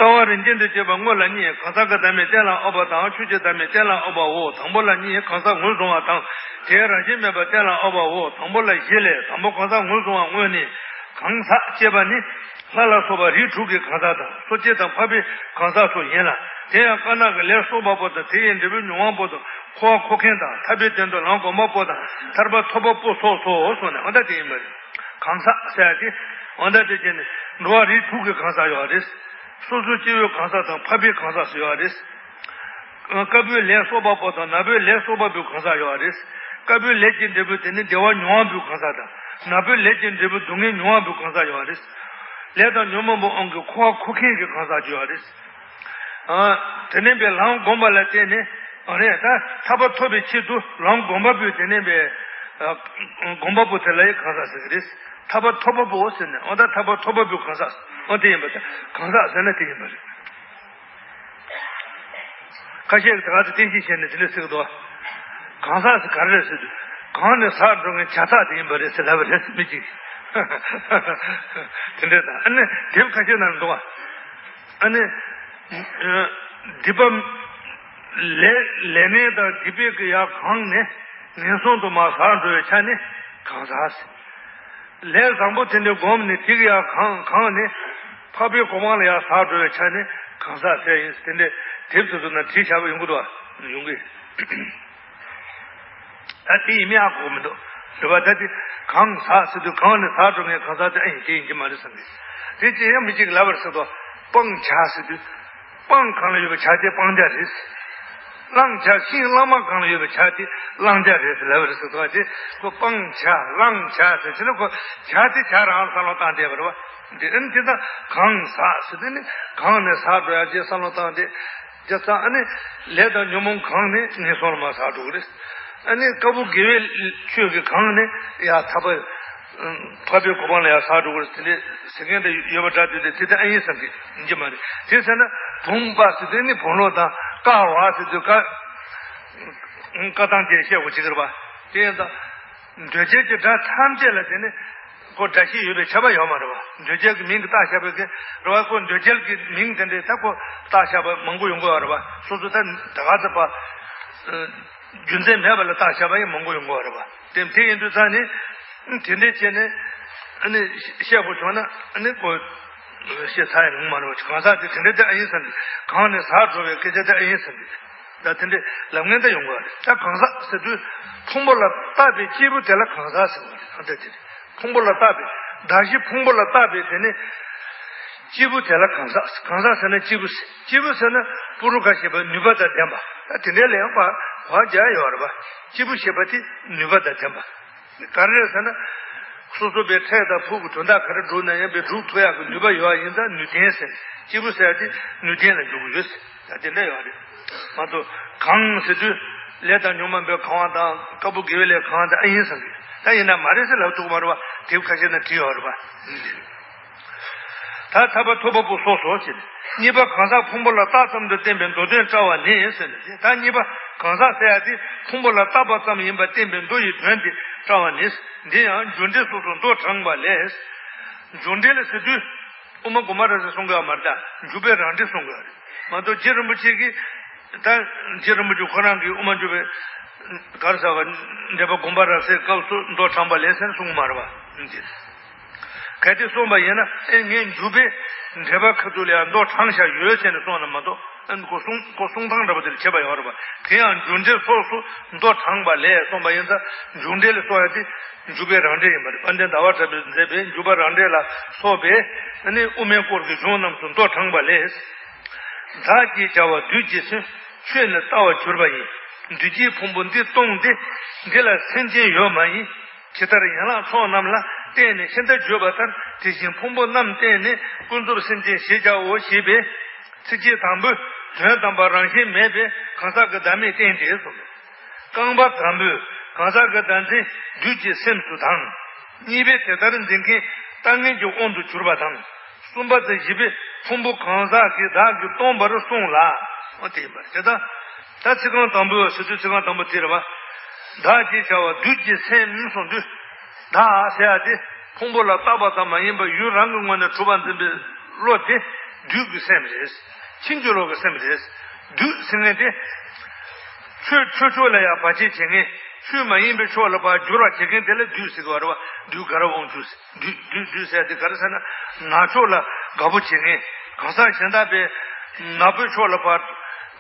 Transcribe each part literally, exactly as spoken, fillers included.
རྩ་བ་རིམ་ཅན་དུ་སྐྱེས་པ་དངོས་ལ་གཉིས། གང་ཟག་གི་བདག་མེད་གཏན་ལ་དབབ་པ་དང་ཆོས་ཀྱི་བདག་མེད་གཏན་ལ་དབབ་པའོ། དང་པོ་ལ་གཉིས། གང་ཟག་ངོས་བཟུང་བ་དང་དེའི་རང་བཞིན་མེད་པ་གཏན་ལ་དབབ་པའོ། དང་པོ་ལ་བཞི་ལས། དང་པོ་གང་ཟག་ངོས་བཟུང་བ་དངོས་ནི། གང་ཟག་ཅེས་པ་ནི། ལྷ་ལ་སོགས་པ་རིགས་དྲུག་གི་གང་ཟག་དང་གསོ་དཔྱད་དང་འཕགས་པའི་གང་ཟག་སོགས་ཡིན་ལ། དེ་ཡང་དཀར་ནག་གི་ལས་གསོག་པ་པོ་དང་དེ་ཡི་འབྲས་བུ་མྱོང་བ་པོ་དང་འཁོར་བ་འཁོར་མཁན་དང་ཐར་པའི་དོན་དུ་ལམ་སྒོམ་པ་པོ་དང་ཐར་པ་ཐོབ་པ་པོ་སོགས་སོ་གསུངས་ནས་འོ་ད་དེ་ཡིན་པ་རེད། གང་ཟག་ཟེར་ཡ་དེ་འོ་ད་དེ་བྱས་ནས་འགྲོ་བ་རིགས་དྲུག་གི་གང་ཟག་ཡོད་རེད། སོ་སོ་སྐྱེ་བོའི་གང་ཟག་དང་འཕགས་པའི་གང་ཟག་སུ་ཡོད་རེད། དཀར་པོའི་ལས་གསོག་པ་པོ་དང་ནག་པོའི་ལས་གསོག་པ་པོའི་གང་ཟག་ཡོད་རེད། དཀར་པོའི་ལས་ཀྱི་འབྲས་བུ་དེ་ནི་བདེ་བ་མྱོང་བ་པོའི་གང་ཟག་དང་ནག་པོའི་ལས་ཀྱི་འབྲས་བུ་སྡུག་བསྔལ་མྱོང་བ་པོའི་གང་ཟག་ཡོད་རེད། ལས་དང་ཉོན་མོངས་པ་དབང་གིས་འཁོར་བ་འཁོར་མཁན་གྱི་གང་ཟག་ཅིག་ཡོད་རེད། ཨ། དེ་ནས་པའི་ལམ་སྒོམ་པ་ལ་བརྟེན་ནས་ཨ་རེད་ད་ཐར་པ་ཐོབ་པའི་ཆེད་དུ་ལམ་སྒོམ་པ་པོས་དེ་ནས་པའི་ཨ། སྒོམ་པ་པོ་དེ་ལ་ཡི་གང་ཟག་ཟེར་གི་རེད། ཐར་པ་ཐོབ་པ་པོ་ཟེར་ནས་འོ་ད་ཐར་པ་ཐོབ་པ་པོའི་གང་ཟག་འོ་དེ་ཡིན་པ་དེ་གང་ཟག་ཟེར་ན་དེ་ཡིན་པ་རེད། ཁ་ཤས་ཀྱིས་ད་ག་ཚོད་བསྟན་བཤིག་བྱས་ནས་དེ་འདྲ་ཟེར་གི་འདུག་གང་ཟག་ཟེར་ག་རེ་རེད་ཟེར་དུས་གང་ནས་ཟག་འགྲོ་མཁན་བྱ་ཚག་དེ་ཡིན་པ་རེད་ཟེར་ལབ་པ་རེད་མི་གཅིག་དེ་འདྲ་དང་ཨ་ནི་དེབ་ཁ་ཤས་ནང་འདུག་བ། ཨ་ནི། སྡིག་པ། ལས་ལས་ངན་དང་སྡིག་པའི་ཀྱི་ཡར་གང་ནས་ངན་སོང་དུ་མར་ཟག་འགྲོ་བའི་ཆ་ནས་གང་ཟག་ཟེར། ལས་བཟང་པོ་དེ་འདྲ་བསྒོམས་ནས་དེ་གི་ཡར་གང་གང་ནས་འཕགས་པའི་གོ་འཕང་ལ་ཡར་ཟག་འགྲོ་བའི་ཆ་ནས་གང་ཟག་ཟེར་ཡིན་དེ་འདྲ་དེབ་དེ་ཚོ་ན་བྲིས་བཞག་པ་ཡོང་གི་འདུག་བ། ཡོང་གི། ད་དེ་ཡིན་མིན་ཧ་གོ་མི་འདུག་རེད་པ། ད་དེ་གང་ཟག་ཟེར་དུས་གང་ནས་ཟག་འགྲོ་མཁན་གང་ཟག་དེ་ཨ་ཡིན་དེ་ཡིན་གྱི་མ་རེད་བསམ་གི། དེ་ཅི་ཡང་མི་གཅིག་ལབ་པར་ཟེར་དོ། སྤང་བྱ་ཟེར་དུས། སྤང་གང་ལ་ཡོད་པའི་བྱ་དེ་སྤང་བྱ་རེད། བླང་བྱ་ཤིང་གླང་མ་གང་ལ་ཡོད་པའི་བྱ་དེ་བླང་བྱ་རེད་ཟེར་ལབ་པར་ཟེར་དོ། དེ་ཁོ་སྤང་བྱ་བླང་བྱ་ཟེར་ཕྱིན་ན་ཁོ་བྱ་དེ་བྱ་རང་བསམ་བློ་བཏང་བསྡད་པ་རེད་པ། འདི་ཨ་ནི་དེ་ད་གང་ཟག་ཟེར་དུས་ནི་གང་ནས་ཟག་འགྲོ་ཡ་ཅེས་བསམ་བློ་བཏང་སྟེ། བྱས་ཙང་ཨ་ནི་ལས་དང་ཉོན་མོངས་གང་ནས་ངན་སོང་ལ་མར་ཟག་འགྲོ་གི་རེད། ཨ་ནི་དཀར་པོ་དགེ་བའི་ཆོས་ཀྱི་གང་ནས་ཡ་ཐར་པ། འཕགས་པའི་གོ་འཕང་ལ་ཡ་ཟག་འགྲོ་གི་རེད་དེ་འདྲ་ཟེར་མཁན་དེ་ཡོད་པ་འདྲ་དེ་དེ་དེ་ལྟ་ཨ་ཡིན་བསམ་གྱི་ཡིན་གྱི་མ་རེད། དེ་ཟེར་ན་བུང་བ་ཟེར་དུས་ནི་བུང་ལོ་དང་ཀ་བ་ཟེར་དུས་ཀ་ཀ་དང་བཅས་བཤད་དགོས་བྱེད་ཀྱི་རེད་པ། དེ་ཡིན་ཙང་། འདོད་རྒྱལ་གྱི་སྒྲ་ཐམས་ཅད་ལ་དེ་ནི་ཁོ་སྒྲ་ཤེས་ཡོད་པའི་ཁྱབ་པ་ཡོད་མ་རེད་བ། འདོད་རྒྱལ་གྱི་མིང་གི་རྟགས་ཤ་བའི་གི་རེད་བ། ཁོ་འདོད་རྒྱལ་གྱི་མིང་དེ་འདྲའི་ད་ཁོ་རྟགས་ཤ་བ་མང་པོ་ཡོང་གི་ཡོད་རེད་བ། སོ་སོ་ད་ད་ག་ཚོད་པ་རྒྱུ་མཚན་མེད་པ་ལ་རྟགས་ཤ་བ་ཡང་མང་པོ་ཡོང་གི་ཡོད་རེད་བ། དེ་དེ་ཡིན་དུས་ཙང་ནི་དེ་འདྲའི་བྱས་ནས་ཨ་ནི་བཤད་དགོས་བྱུང་ན་ཨ་ནི་ཁོ་བཤད་ཚར་ཡང་རུང་མ་རེད་བ། གང་ཟག་དེ་དེ་འདྲའི་ད་ཨ་ཡིན་ཟེར་ནས་གང་ནས་ཟག་འགྲོ་བའི་སྐད་ཆ་ད་ཨ་ཡིན་ཟེར་ནས། ད་དེ་འདྲའི་ལབ་མཁན་ད་ཡོང་གི་རེད། ད་གང་ཟག་ཟེར་དུས་ཕུང་པོ་ལ་བཏགས་པའི་སྐྱེས་བུ་དེ་ལ་གང་ཟག་ཟེར་བ་རེད། ད་དེ་རེད། ཕུང་པོ་ལ་བཏགས་པའི་གདགས་གཞི་ཕུང་པོ་ལ་བཏགས་པའི་དེ་ནི་སྐྱེས་བུ་དེ་ལ་གང་ཟག་གང་ཟག་ཟེར་ན་སྐྱེས་བུ་ཟེར། སྐྱེས་བུ་ཟེར་ན་པུ་རུ་ཁ་ཞེས་པ་ནུས་པ་དང་ལྡན་པ། ད་དེ་འདྲའི་ལ་ཡང་བ་བ་རྒྱག་ཡོད་རེད་པ། སྐྱེས་བུ་ཞེས་པ་དེ་ནུས་པ་དང་ལྡན་པ། ག་རེ་རེད་ཟེར་ན། སོ་སོ་པའི་འཕྲལ་དང་ཕུགས་ཀྱི་དོན་དག་ག་རེ་སྒྲུབ་ན་ཡང་པའི་སྒྲུབ་ཐུབ་ཡག་གི་ནུས་པ་ཡོད་པ་ཡིན་ཙང་ནུས་ལྡན་ཟེར། སྐྱེས་བུ་ཟེར་ཡག་དེ་ནུས་ལྡན་ལ་འཇུག་གི་ཡོད་ཟེར། ད་དེ་འདྲ་ཡོད་རེད། མ་གཏོགས་གང་ཟེར་དུས། ལས་དང་ཉོན་མོངས་པས་གང་བ་དང་དཀར་པོ་དགེ་བའི་ལས་གང་བ་དང་ཨ་ཡིན་བསམ་གི། ད་ཡིན་ན་མ་རེད་ཟེར་ལབ་ཐུབ་ཀྱི་མ་རེད་པ། དེབ་ཁ་ཤས་ན་བྲིས་ཡོད་རེད་པ། ད་ཐར་པ་ཐོབ་པ་པོ་སོགས་སོ་ཞེས། གཉིས་པ་གང་ཟག་ཕུང་པོ་ལ་བཏགས་ཙམ་དུ་བསྟན་པའི་མདོ་དོན་བཀྲལ་བ་ནི་ཟེར་ནས། ད་གཉིས་པ་གང་ཟག་ཟེར་ཡ་དེ་ཕུང་པོ་ལ་བཏགས་པ་ཙམ་ཡིན་པར་བསྟན་པའི་མདོ་ཡི་དོན་དེ་བཀྲལ་བ་ནི། འདི་ཡང་རྒྱུ་འབྲས་སོ་སོར་མདོ་དྲངས་པ་ལས། རྒྱུ་འབྲས་ལ་ཟེར་དུས། དབུ་མ་དགོངས་པ་རབ་གསལ་གསུང་གི་ཡོད་མ་རེད། ད་འཇུག་པའི་རང་འགྲེལ་གསུང་གི་ཡོད་རེད། མ་གཏོགས་རྗེ་རིན་པོ་ཆེ་གིས། ད་རྗེ་རིན་པོ་ཆེ་ཁོ་རང་གིས་དབུ་མ་འཇུག་པའི་གར་ཟ་བ་འགྲེལ་པ་དགོངས་པ་རབ་གསལ་སྐབས་སུ་མདོ་དྲངས་པ་ལས་ཟེར་གསུངས་མ་རེད་པ། གལ་ཏེ་གསུངས་པ་ཡིན་ན་ཨེ་ངས་འཇུག་པའི་འགྲེལ་པ་ཁ་ཐུག་ལ་ཡང་མདོ་དྲངས་བཞག་ཡོད་ཟེར་ནས་གསུངས་ན་མ་གཏོགས་ཨེ་ཁོ་གསུང་ཁོ་གསུང་སྟངས་འདྲ་པོ་དེ་ལ་ཁྱད་པར་ཡོད་རེད་པ། དེ་ཡང་རྒྱུ་འབྲས་སོགས་སུ་མདོ་དྲངས་པ་ལས་གསུངས་པ་ཡིན་ཙང་རྒྱུ་འབྲས་ལ་གསུངས་ཡ་དེ་འཇུག་པའི་རང་འགྲེལ་ཡིན་པ་རེད། དཔལ་ལྡན་ཟླ་བ་གྲགས་པས་མཛད་པའི་འཇུག་པ་རང་འགྲེལ་ལ་སོགས་པའི་ཨ་ནི་དབུ་མའི་སྐོར་གྱི་གཞུང་རྣམས་སུ་མདོ་དྲངས་པ་ལས། བདག་ཅེས་བྱ་བ་བདུད་ཀྱི་སེམས་ཆོས་ནི་ལྟ་བར་གྱུར་པ་ཡིན། བདུད་ཀྱི་ཕུང་པོ་འདི་སྟོང་སྟེ། འདི་ལ་སེམས་ཅན་ཡོད་མ་ཡིན། ཇི་ལྟར་ཡན་ལག་ཚོགས་རྣམས་ལ་བརྟེན་ནས་ཤིང་རྟ་བརྗོད་པ་ལྟར་དེ་བཞིན་ཕུང་པོ་རྣམས་བརྟེན་ནས་ཀུན་རྫོབ་སེམས་ཅན་ཞེས་བྱའོ་ཞེས་པའི་ཚིགས་བཅད་དང་པོའི་དོན་དམ་པར་རང་བཞིན་མེད་པའི་གང་ཟག་གི་བདག་མེད་བསྟན་ཏེ་གསུངས། རྐང་པ་དང་པོས་གང་ཟག་གི་བདག་འཛིན་བདུད་ཀྱི་སེམས་སུ་དང་། གཉིས་པས་དེ་ལྟར་འཛིན་མཁན་ལྟ་ངན་གྱི་དབང་དུ་གྱུར་པ་དང་། གསུམ་པ་དང་བཞི་པས་ཕུང་པོ་གང་ཟག་གི་བདག་གིས་སྟོང་པར་གསུངས་ལ། འོ་དེ་ཡིན་པ་རེད། ད་ད་ཚིག་རྐང་དང་པོ་ཟེར་དུས་ཚིག་རྐང་དང་པོ་དེ་རེད་པ། བདག་ཅེས་བྱ་བ་བདུད་ཀྱི་སེམས་གསུངས་དུས། བདག་ཟེར་ཡ་དེ་ཕུང་པོ་ལ་བཏགས་པ་ཙམ་མ་ཡིན་པར་ཡུལ་རང་གི་ངོས་ནས་གྲུབ་པར་འཛིན་པའི་བློ་དེ། བདུད་ཀྱི་སེམས་རེད། ཕྱིན་ཅི་ལོག་གི་སེམས་རེད། བདུད་ཟེར་མཁན་དེ། ཆོས་ཆོས་ཕྱོགས་ལ་ཡང་བར་ཆད་བྱེད་མཁན། ཆོས་མ་ཡིན་པའི་ཕྱོགས་ལ་ཕར་སྦྱོར་བ་བྱེད་མཁན་དེ་ལ་བདུད་ཟེར་གི་ཡོད་རེད་བ། བདུད་དགའ་རབ་དབང་ཕྱུག་ཟེར། བདུད་བདུད་བདུད་ཟེར་དེ་ག་རེ་ཟེར་ན། ནག་ཕྱོགས་ལ་དགའ་པོ་བྱེད་མཁན། གང་ཟག་གཞན་དག་པའི་ནག་པོའི་ཕྱོགས་ལ་ཕར་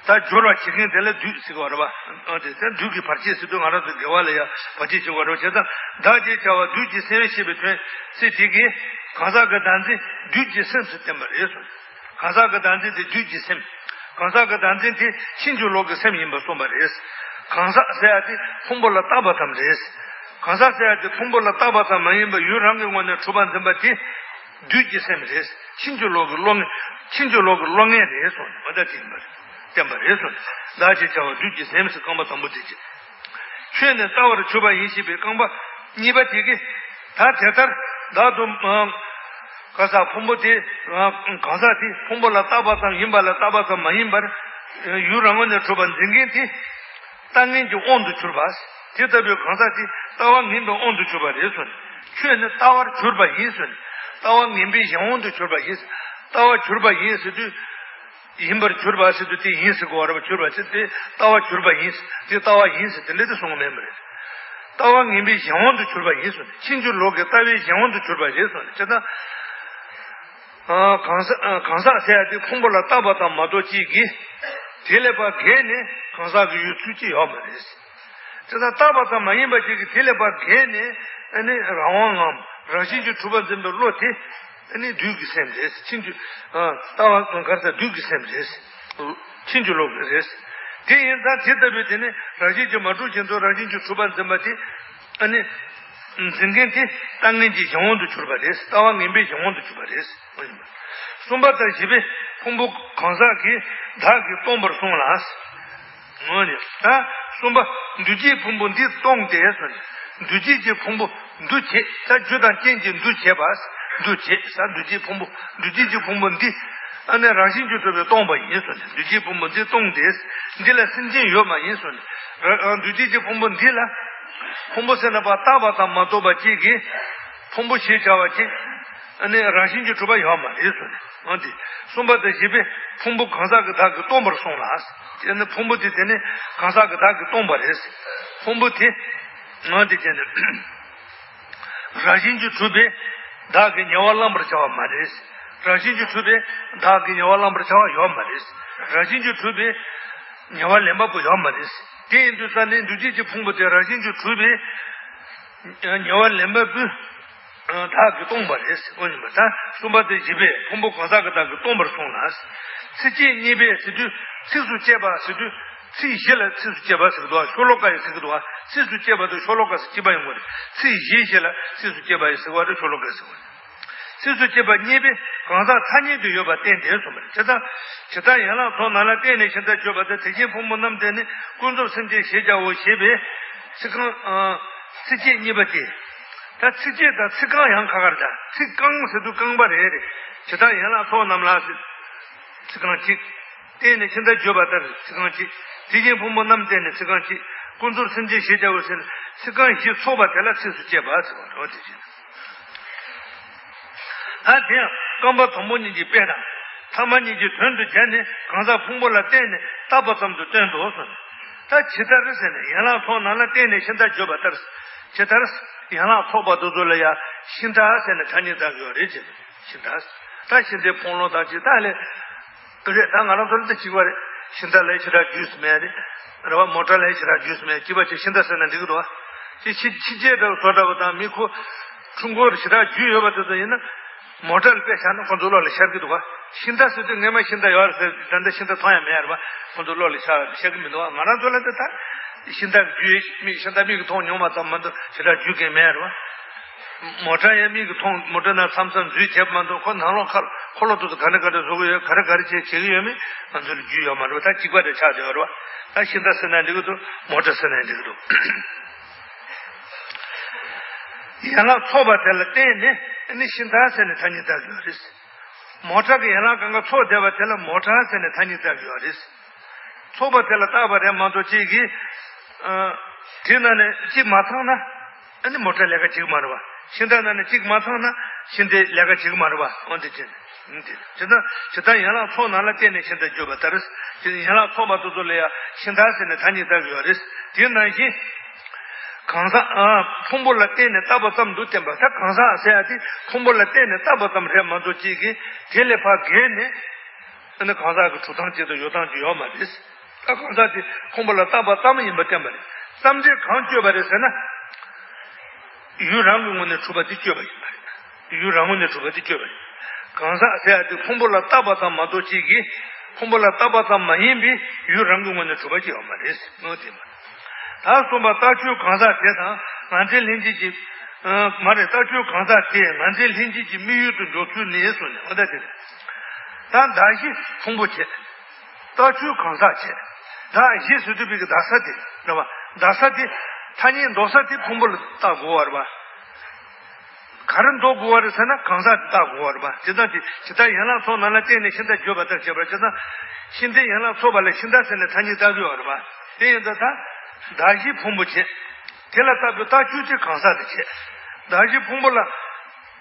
ད་སྦྱོར་བ་བྱེད་མཁན་དེ་ལ་བདུད་ཟེར་གི་ཡོད་རེད་བ། ཨ་དེ་ཚེ་བདུད་ཀྱི་བར་ཆད་ཟེར་དུས་ང་རང་ཚོ་དགེ་བ་ལ་ཡང་བར་ཆད་བྱེད་དགོས་རེད་བ། བྱས་ཙང་བདག་ཅེས་བྱ་བ་བདུད་ཀྱི་སེམས་ཞེས་པའི་དོན་ཚིག་དེ་གིས་གང་ཟག་གི་བདག་འཛིན་བདུད་ཀྱི་སེམས་སུ་བསྟན་པ་རེད་གསུངས། གང་ཟག་གི་བདག་འཛིན་དེ་བདུད་ཀྱི་སེམས། གང་ཟག་གི་བདག་འཛིན་དེ་ཕྱིན་ཅི་ལོག་གི་སེམས་ཡིན་པར་གསུངས་པ་རེད། གང་ཟག་ཟེར་ཡ་དེ་ཕུང་པོ་ལ་བཏགས་པ་ཙམ་རེད། གང་ཟག་ཟེར་ཡ་དེ་ཕུང་པོ་ལ་བཏགས་པ་ཙམ་མ་ཡིན་པར་ཡུལ་རང་གི་ངོས་ནས་གྲུབ་པར་འཛིན་པ་དེ་བདུད་ཀྱི་སེམས་རེད། ཕྱིན་ཅི་ལོག་གི་བློ་ངན། ཕྱིན་ཅི་ལོག་གི་བློ་ངན་རེད་གསུངས། འོ་ད་དེ་ཡིན་པ་རེད། བསྟན་པ་རེད་གསུངས། བདག་ཅེས་བྱ་བ་བདུད་ཀྱི་སེམས་ཟེར་རྐང་པ་དང་པོ་དེ་བྱས། ཆོས་ནི་ལྟ་བར་གྱུར་པ་ཡིན་ཞེས་པའི་རྐང་པ་གཉིས་པ་དེ་གིས། ད་དེ་ལྟར་བདག་ཏུ། གང་ཟག་ཕུང་པོ་དེ། གང་ཟག་དེ་ཕུང་པོ་ལ་བཏགས་པ་ཙམ་ཡིན་པ་ལ་བཏགས་པ་ཙམ་མ་ཡིན་པར། ཡུལ་རང་ངོས་ནས་གྲུབ་པར་འཛིན་མཁན་དེ། ལྟ་ངན་གྱི་དབང་དུ་གྱུར་པ། དེ་ལྟ་བུའི་གང་ཟག་དེ་ལྟ་བ་ངན་པའི་དབང་དུ་གྱུར་པ་རེད་གསུངས། ཆོས་ནི་ལྟ་བར་གྱུར་པ་ཡིན་གསུངས། ལྟ་བ་ངན་པའི་གཞན་དབང་དུ་གྱུར་པ་ཡིན། ལྟ་བ་གྱུར་པ་ཡིན་ཟེར་དུས། ཡིན་པར་གྱུར་པ་ཟེར་དུས་དེ་ཡིན་ཟེར་དགོས་པ་རེད་པ། གྱུར་པ་ཟེར་དེ་ལྟ་བ་གྱུར་པ་ཡིན། དེ་ལྟ་བ་ཡིན་ཟེར་དེ་འདྲ་དེ་གསུང་གི་མེད་པ་རེད། ལྟ་བ་ངན་པའི་གཞན་དབང་དུ་གྱུར་པ་ཡིན་གསུངས་ནས། ཕྱིན་ཅི་ལོག་གི་ལྟ་བའི་གཞན་དབང་དུ་གྱུར་པ་རེད་གསུངས་ནས། ཅེ་ན། གང་ཟག་གང་ཟག་ཟེར་ཡ་དེ་ཕུང་པོ་ལ་བཏགས་པ་ཙམ་མ་གཏོགས་གཅིག་གིས་དེ་ལས་ཕར་བརྒལ་ནས་གང་ཟག་གི་ཡུལ་ཚུལ་གཅིག་ཡོད་མ་རེད། ཅེ་ན་བཏགས་པ་ཙམ་མ་ཡིན་པ་གཅིག་གིས་དེ་ལས་ཕར་བརྒལ་ནས་ཨ་ནི་རང་དབང་ངམ་རང་བཞིན་གྱིས་གྲུབ་པར་འཛིན་པའི་བློ་དེ། ཨ་ནི་བདུད་ཀྱི་སེམས་རེད། ཕྱིན་ཅི། ལྟ་བ་གང་ཟག་བདུད་ཀྱི་སེམས་རེད། ཕྱིན་ཅི་ལོག་གི་རེད། དེ་ཡིན་ཙང་དེ་ལྟ་བུའི་དེ་ནི་རང་བཞིན་གྱིས་མ་གྲུབ་བཞིན་དུ་རང་བཞིན་གྱིས་གྲུབ་པར་འཛིན་པ་དེ། ཨ་ནི། འཛིན་མཁན་དེ་ལྟ་ངན་གྱི་གཞན་དབང་དུ་གྱུར་པ་རེད། ལྟ་བ་ངན་པའི་གཞན་དབང་དུ་གྱུར་པ་རེད། གསུམ་པ་དང་བཞི་པའི་ཕུང་པོ་གང་ཟག་གིས་བདག་གིས་སྟོང་པར་གསུངས་ལ། འོ་ནི། ད་གསུམ་པ། འདུ་བྱེད་ཕུང་པོ་འདི་སྟོང་སྟེ་གསུངས་ནས། འདུ་བྱེད་ཀྱི་ཕུང་པོ་འདུ་བྱེད། ད་རྒྱུ་དང་རྐྱེན་གྱིས་འདུ་བྱེད་པ། འདུ་བྱེད་ས་འདུ་བྱེད་ཕུང་པོ། འདུ་བྱེད་ཀྱི་ཕུང་པོ་འདི། ཨ་ནི་རང་བཞིན་གྱིས་གྲུབ་པས་སྟོང་པ་ཡིན་གསུངས་ནས། འདུ་བྱེད་ཕུང་པོ་འདི་སྟོང་སྟེ། འདི་ལ་སེམས་ཅན་ཡོད་པ་ཡིན་གསུངས་ནས། ར་འདུ་བྱེད་ཀྱི་ཕུང་པོ་འདི་ལ། ཕུང་པོ་ཟེར་ན་ཕར་བཏགས་པ་དང་མ་གཏོགས་པ་གཅིག་གིས། ཕུང་པོ་ཞེས་བྱ་བ་གཅིག་ཨ་ནི་རང་བཞིན་གྱིས་གྲུབ་པ་ཡོད་མ་རེད་གསུངས་ནས། འོ་དེ། གསུམ་པ་དང་བཞི་པའི་ཕུང་པོ་གང་ཟག་གིས་བདག་གིས་སྟོང་པར་གསུངས་ལ། དེ་ནི་ཕུང་པོ་དེ་དེ་ནི་གང་ཟག་གིས་བདག་གིས་སྟོང་པ་རེད། ཕུང་པོ་དེ། འོ་དེ་བྱས་ནས། རང་བཞིན་གྱིས་གྲུབ་པས་བདག་གིས་ཉེ་བར་བླང་པར་བྱ་བ་མ་རེད། རང་བཞིན་གྱིས་གྲུབ་པས་བདག་གིས་ཉེ་བར་བླང་པར་བྱ་བ་ཡོད་མ་རེད། རང་བཞིན་གྱིས་གྲུབ་པས་ཉེ་བར་ལེན་པ་པོ་ཡོད་མ་རེད། དེ་ཡིན་དུས་ཙ་ནི་འདུ་བྱེད་ཀྱི་ཕུང་པོ་དེ་རང་བཞིན་གྱིས་གྲུབ་པས། ཉེ་བར་ལེན་པ་པོས་བདག་གིས་སྟོང་པ་རེད། འོ་ཡིན་པ་ད་གསུམ་པ་དེ་བཞི་པས་ཕུང་པོ་གང་ཟག་གིས་བདག་གིས་སྟོང་པར་གསུངས་ལ། ཚིགས་བཅད་གཉིས་པས་ཟེར་དུས་ཚིགས་སུ་བཅད་པ་ཟེར་དུས་ཚིག་བཞི་ལ་ཚིགས་སུ་བཅད་པ་ཟེར་གི་འདུག་བ། ཤོ་ལོ་ཀ་ཡི་ཟེར་གི་འདུག་བ། ཚིགས་སུ་བཅད་པ་དང་ཤོ་ལོ་ཀ་ཟེར་གཅིག་པ་ཡོང་གི་རེད། ཚིག་བཞི་བཞི་ལ་ཚིགས་སུ་བཅད་པ་ཡི་ཟེར་བ་རེད། ཤོ་ལོ་ཀ་ཟེར་བ་རེད། ཚིགས་སུ་བཅད་པ་གཉིས་པས་གང་ཟག་ཐ་སྙད་དུ་ཡོད་པར་བསྟན་ཏེ་གསུངས་པ་རེད། ཇི་ལྟར་ཇི་ལྟར་ཡན་ལག་ཚོགས་རྣམས་ལ་བརྟེན་ནས་ཤིང་རྟ་བརྗོད་པ་ལྟར་དེ་བཞིན་ཕུང་པོ་རྣམས་དེ་ནི་ཀུན་རྫོབ་སེམས་ཅན་ཞེས་བྱའོ་ཞེས་པའི་ཚིག་རྐང་། ཚིགས་བཅད་གཉིས་པ་སྟེ། ད་ཚིགས་བཅད་དང་ཚིག་རྐང་ཡང་ཁ་ཁར་ད་ཚིག་རྐང་ཟེར་དུས་རྐང་པ་རེ་རེ། ཇི་ལྟར་ཡན་ལག་ཚོགས་རྣམས་ལ་ཟེར། ཚིག་རྐང་གཅིག་བརྟེན་ནས་ཤིང་རྟ་བརྗོད་པ་ལྟར་ཚིག་རྐང་གཅིག་དེ་བཞིན་ཕུང་པོ་རྣམས་བརྟེན་ནས་ཚིག་རྐང་གཅིག་ཀུན་རྫོབ་སེམས་ཅན་ཞེས་བྱའོ་ཟེར་ནས་ཚིག་རྐང་བཞི་ཚོགས་པ་དེ་ལ་ཚིགས་སུ་བཅད་པ་ཟེར་བ་རེད་བ། དེ་བཞིན། ད་དེ་ཡང་རྐང་པ་དང་པོ་གཉིས་ཀྱི་དཔེ་དང་། ཐ་མ་གཉིས་ཀྱི་དོན་དུ་སྦྱར་ནས་གང་ཟག་ཕུང་པོ་ལ་བརྟེན་ནས་བཏགས་པ་ཙམ་དུ་སྟོན་ཏོ་གསུངས། ད་ཇི་ལྟར་ཟེར་ནས་ཡན་ལག་ཚོགས་རྣམས་ལ་བརྟེན་ནས་ཤིང་རྟ་བརྗོད་པ་ལྟར། ཇི་ལྟར། ཡན་ལག་ཚོགས་པ་དེ་ཚོ་ལ་ཡང་ཤིང་རྟ་ཟེར་ནས་ཐ་སྙད་བཏགས་ཡོད་རེད་ཅེས། ཤིང་རྟ། ད་ཤིང་རྟའི་ཕུང་ལོང་དང་ཅི་ལྟར་ལས། རེད། ད་ང་རང་ཚོ་ལ་ད་གཅིག་པ་རེད། ཤིང་རྟ་ལ་ཡང་ཞེ་དྲག་རྒྱུས་སུ་མེད་རེད། རེད་བ། མོ་ཊ་ལ་ཡང་ཞེ་དྲག་རྒྱུས་སུ་མེད། གཅིག་པ་ཅིག་ཤིང་རྟ་ཟེར་ན་འགྲིག་གི་འདུག་བ། ཅིག་ཕྱི་ཕྱི་རྒྱལ་འདྲ་བོ་བཟོ་འདྲ་བོ་དང་མི་ཁོ། ཁྲུང་ཁོ་ཞེ་དྲག་རྒྱུས་ཡོད་པ་དེ་ཚོ་ཡིན་ན། མོ་ཊ་ལ་དཔེ་བཞག་ན་ཁོ་ཚོ་བློ་ལ་ཤར་གི་འདུག་བ། ཤིང་རྟ་ཟེར་དུས་སྔས་མ་ཤིང་རྟ་ཡོད་རེད་ཟེར། ད་ལྟ་ཤིང་རྟ་མཐོང་ཡ་མེད་རེད་བ། ཁོ་ཚོ་བློ་ལ་ཤར་ཤར་གི་མི་འདུག་བ། ང་རང་ཚོ་ལ་དེ་ད། ཤིང་རྟ་རྒྱུས་མིག་ཤིང་རྟ་མིག་གིས་མཐོང་མྱོང་བ་ཙམ་མ་གཏོགས་ཞེ་དྲག་རྒྱུས་གང་མེད་རེད་བ། མོ་ཊ་ཡང་མིག་གིས་མཐོང་། མོ་ཊ་ནང་མཚམས་མཚམས་འཛུལ་བྱེད་པ་མ་གཏོགས་ཁོ་ནང་ལོགས་ཁ་འཁོར་ལོ་དེ་ཚོ་ག་འདྲ་ག་འདྲ་བཟོ་གི་ཡོད། ག་རེ་ག་རེ་བྱེད་བྱེད་ཀྱི་ཡོད་མེད་ང་ཚོ་ལ་རྒྱུས་ཡོད་མ་རེད་བ། ད་གཅིག་པ་དེ་ཆགས་བསྡད་ཡོད་རེད་བ། ད་ཤིང་རྟ་ཟེར་ན་འགྲིག་གི་འདུག་མོ་ཊ་ཟེར་ན་འགྲིག་གི་འདུག་ཡན་ལག་ཚོགས་པ་དེ་ལ་བརྟེན་ནས་ནི་ཤིང་རྟ་ཟེར་ནས་ཐ་སྙད་བཏགས་ཡོད་རེད། མོ་ཊ་གི་ཡན་ལག་གང་ག་ཚོགས་བསྡད་པ་དེ་ལ་མོ་ཊ་ཟེར་ནས་ཐ་སྙད་བཏགས་ཡོད་རེད། ཚོགས་པ་དེ་ལ་བཏགས་པ་རེད་མ་གཏོགས་གཅིག་གིས། ཨ། དེ་ནང་ནས་གཅིག་མ་ཚང་ན། ཨ་ནི་མོ་ཊ་ལས་ཀ་བྱེད་ཀྱི་མ་རེད་བ། ཤིང་རྟ་ནང་ནས་གཅིག་མ་ཚང་ན་ཤིང་རྟའི་ལས་ཀ་བྱེད་ཀྱི་མ་རེད་བ། འོ་འདི་བྱས་ནས། ཇི་ལྟར་ཇི་ལྟར་ཡན་ལག་ཚོགས་རྣམས་ལ་བརྟེན་ནས་ཤིང་རྟ་བརྗོད་པ་ལྟར། ཡན་ལག་ཚོགས་པ་དེ་ཚོ་ལ་ཡང་ཤིང་རྟ་ཟེར་ནས་ཐ་སྙད་བཏགས་ཡོད་རེད། དེ་ནང་བཞིན་གང་ཟག་ཨ། ཕུང་པོ་ལ་བརྟེན་ནས་བཏགས་པ་ཙམ་དུ་བསྟན་པ། ད་གང་ཟག་ཟེར་ཡ་དེ་ཕུང་པོ་ལ་བརྟེན་ནས་བཏགས་པ་ཙམ་རེད་མ་གཏོགས་གཅིག་གིས་དེ་ལས་ཕར་བརྒལ་ནས་ཨ་ནི་གང་ཟག་གི་གྲུབ་སྟངས་གཅིག་དང་ཡོད་སྟངས་གཅིག་ཡོད་མ་རེད། ད་གང་ཟག་དེ་ཕུང་པོ་ལ་བཏགས་པ་ཙམ་ཡིན་པ་བསྟན་པ་རེད། ཙམ་འདྲེས་གང་བརྗོད་པ་རེད་ཟེར་ན། ཡུལ་རང་གི་ངོས་ནས་གྲུབ་པ་དེ་བརྗོད་པ་ཡིན་པ་རེད། ཡུལ་རང་ངོས་ནས་གྲུབ་པ་དེ་བརྗོད་པ་ཡིན། གང་ཟག་ཟེར་ཡ་དེ་ཕུང་པོ་ལ་བཏགས་པ་ཙམ་མ་གཏོགས་གཅིག་གིས་ཕུང་པོ་ལ་བཏགས་པ་ཙམ་མ་ཡིན་པའི་ཡུལ་རང་གི་ངོས་ནས་གྲུབ་པ་ཅིག་ཡོད་མ་རེད། ངོས་དེ་མ་རེད། ད་གསུམ་པ་རྟགས་ཆོས་གང་ཟག་དེ་དང་ངར་འཛིན་ལྷན་སྐྱེས་ཀྱི། ཨ། མ་རེད། རྟགས་ཆོས་གང་ཟག་དེ་ངར་འཛིན་ལྷན་སྐྱེས་ཀྱི་དམིགས་ཡུལ་དུ་འཇོག་ཚུལ་ནི་གསུངས་ནས། འོ་ད་དེ་རེད། ད་གདགས་གཞི་ཕུང་པོ་བྱས། རྟགས་ཆོས་གང་ཟག་བྱས། གདགས་གཞི་ཟེར་དུས་པའི་གི་གདགས་ས་དེ་རེད་བ། གདགས་ས་དེ་ཐ་སྙད་འདོགས་ས་དེ་ཕུང་པོ་ལ་བཏགས་དགོས་པ་རེད་བ། ག་རེ་འདོགས་དགོས་པ་རེད་ཟེར་ན་གང་ཟག་དེ་བཏགས་དགོས་པ་རེད་བ། དེ་ལྟར་དེ་ཇི་ལྟར་ཡན་ལག་ཚོགས་རྣམས་ལ་བརྟེན་ནས་ཤིང་རྟ་བརྗོད་པ་ལྟར་བྱས་པ། ཇི་ལྟར་ཤིང་རྟའི་ཡན་ལག་ཚོགས་པ་ལ་ཤིང་རྟ་ཟེར་ནས་ཐ་སྙད་བཏགས་ཡོད་པ་རེད་བ། དེ་ཡིན་ཙང་ད་གདགས་གཞི་ཕུང་པོ་བྱས། དེ་ལ་བཏགས་པའི་རྟགས་ཆོས་དེ་གང་ཟག་དེ་བྱས། གདགས་གཞི་ཕུང་པོ་ལ་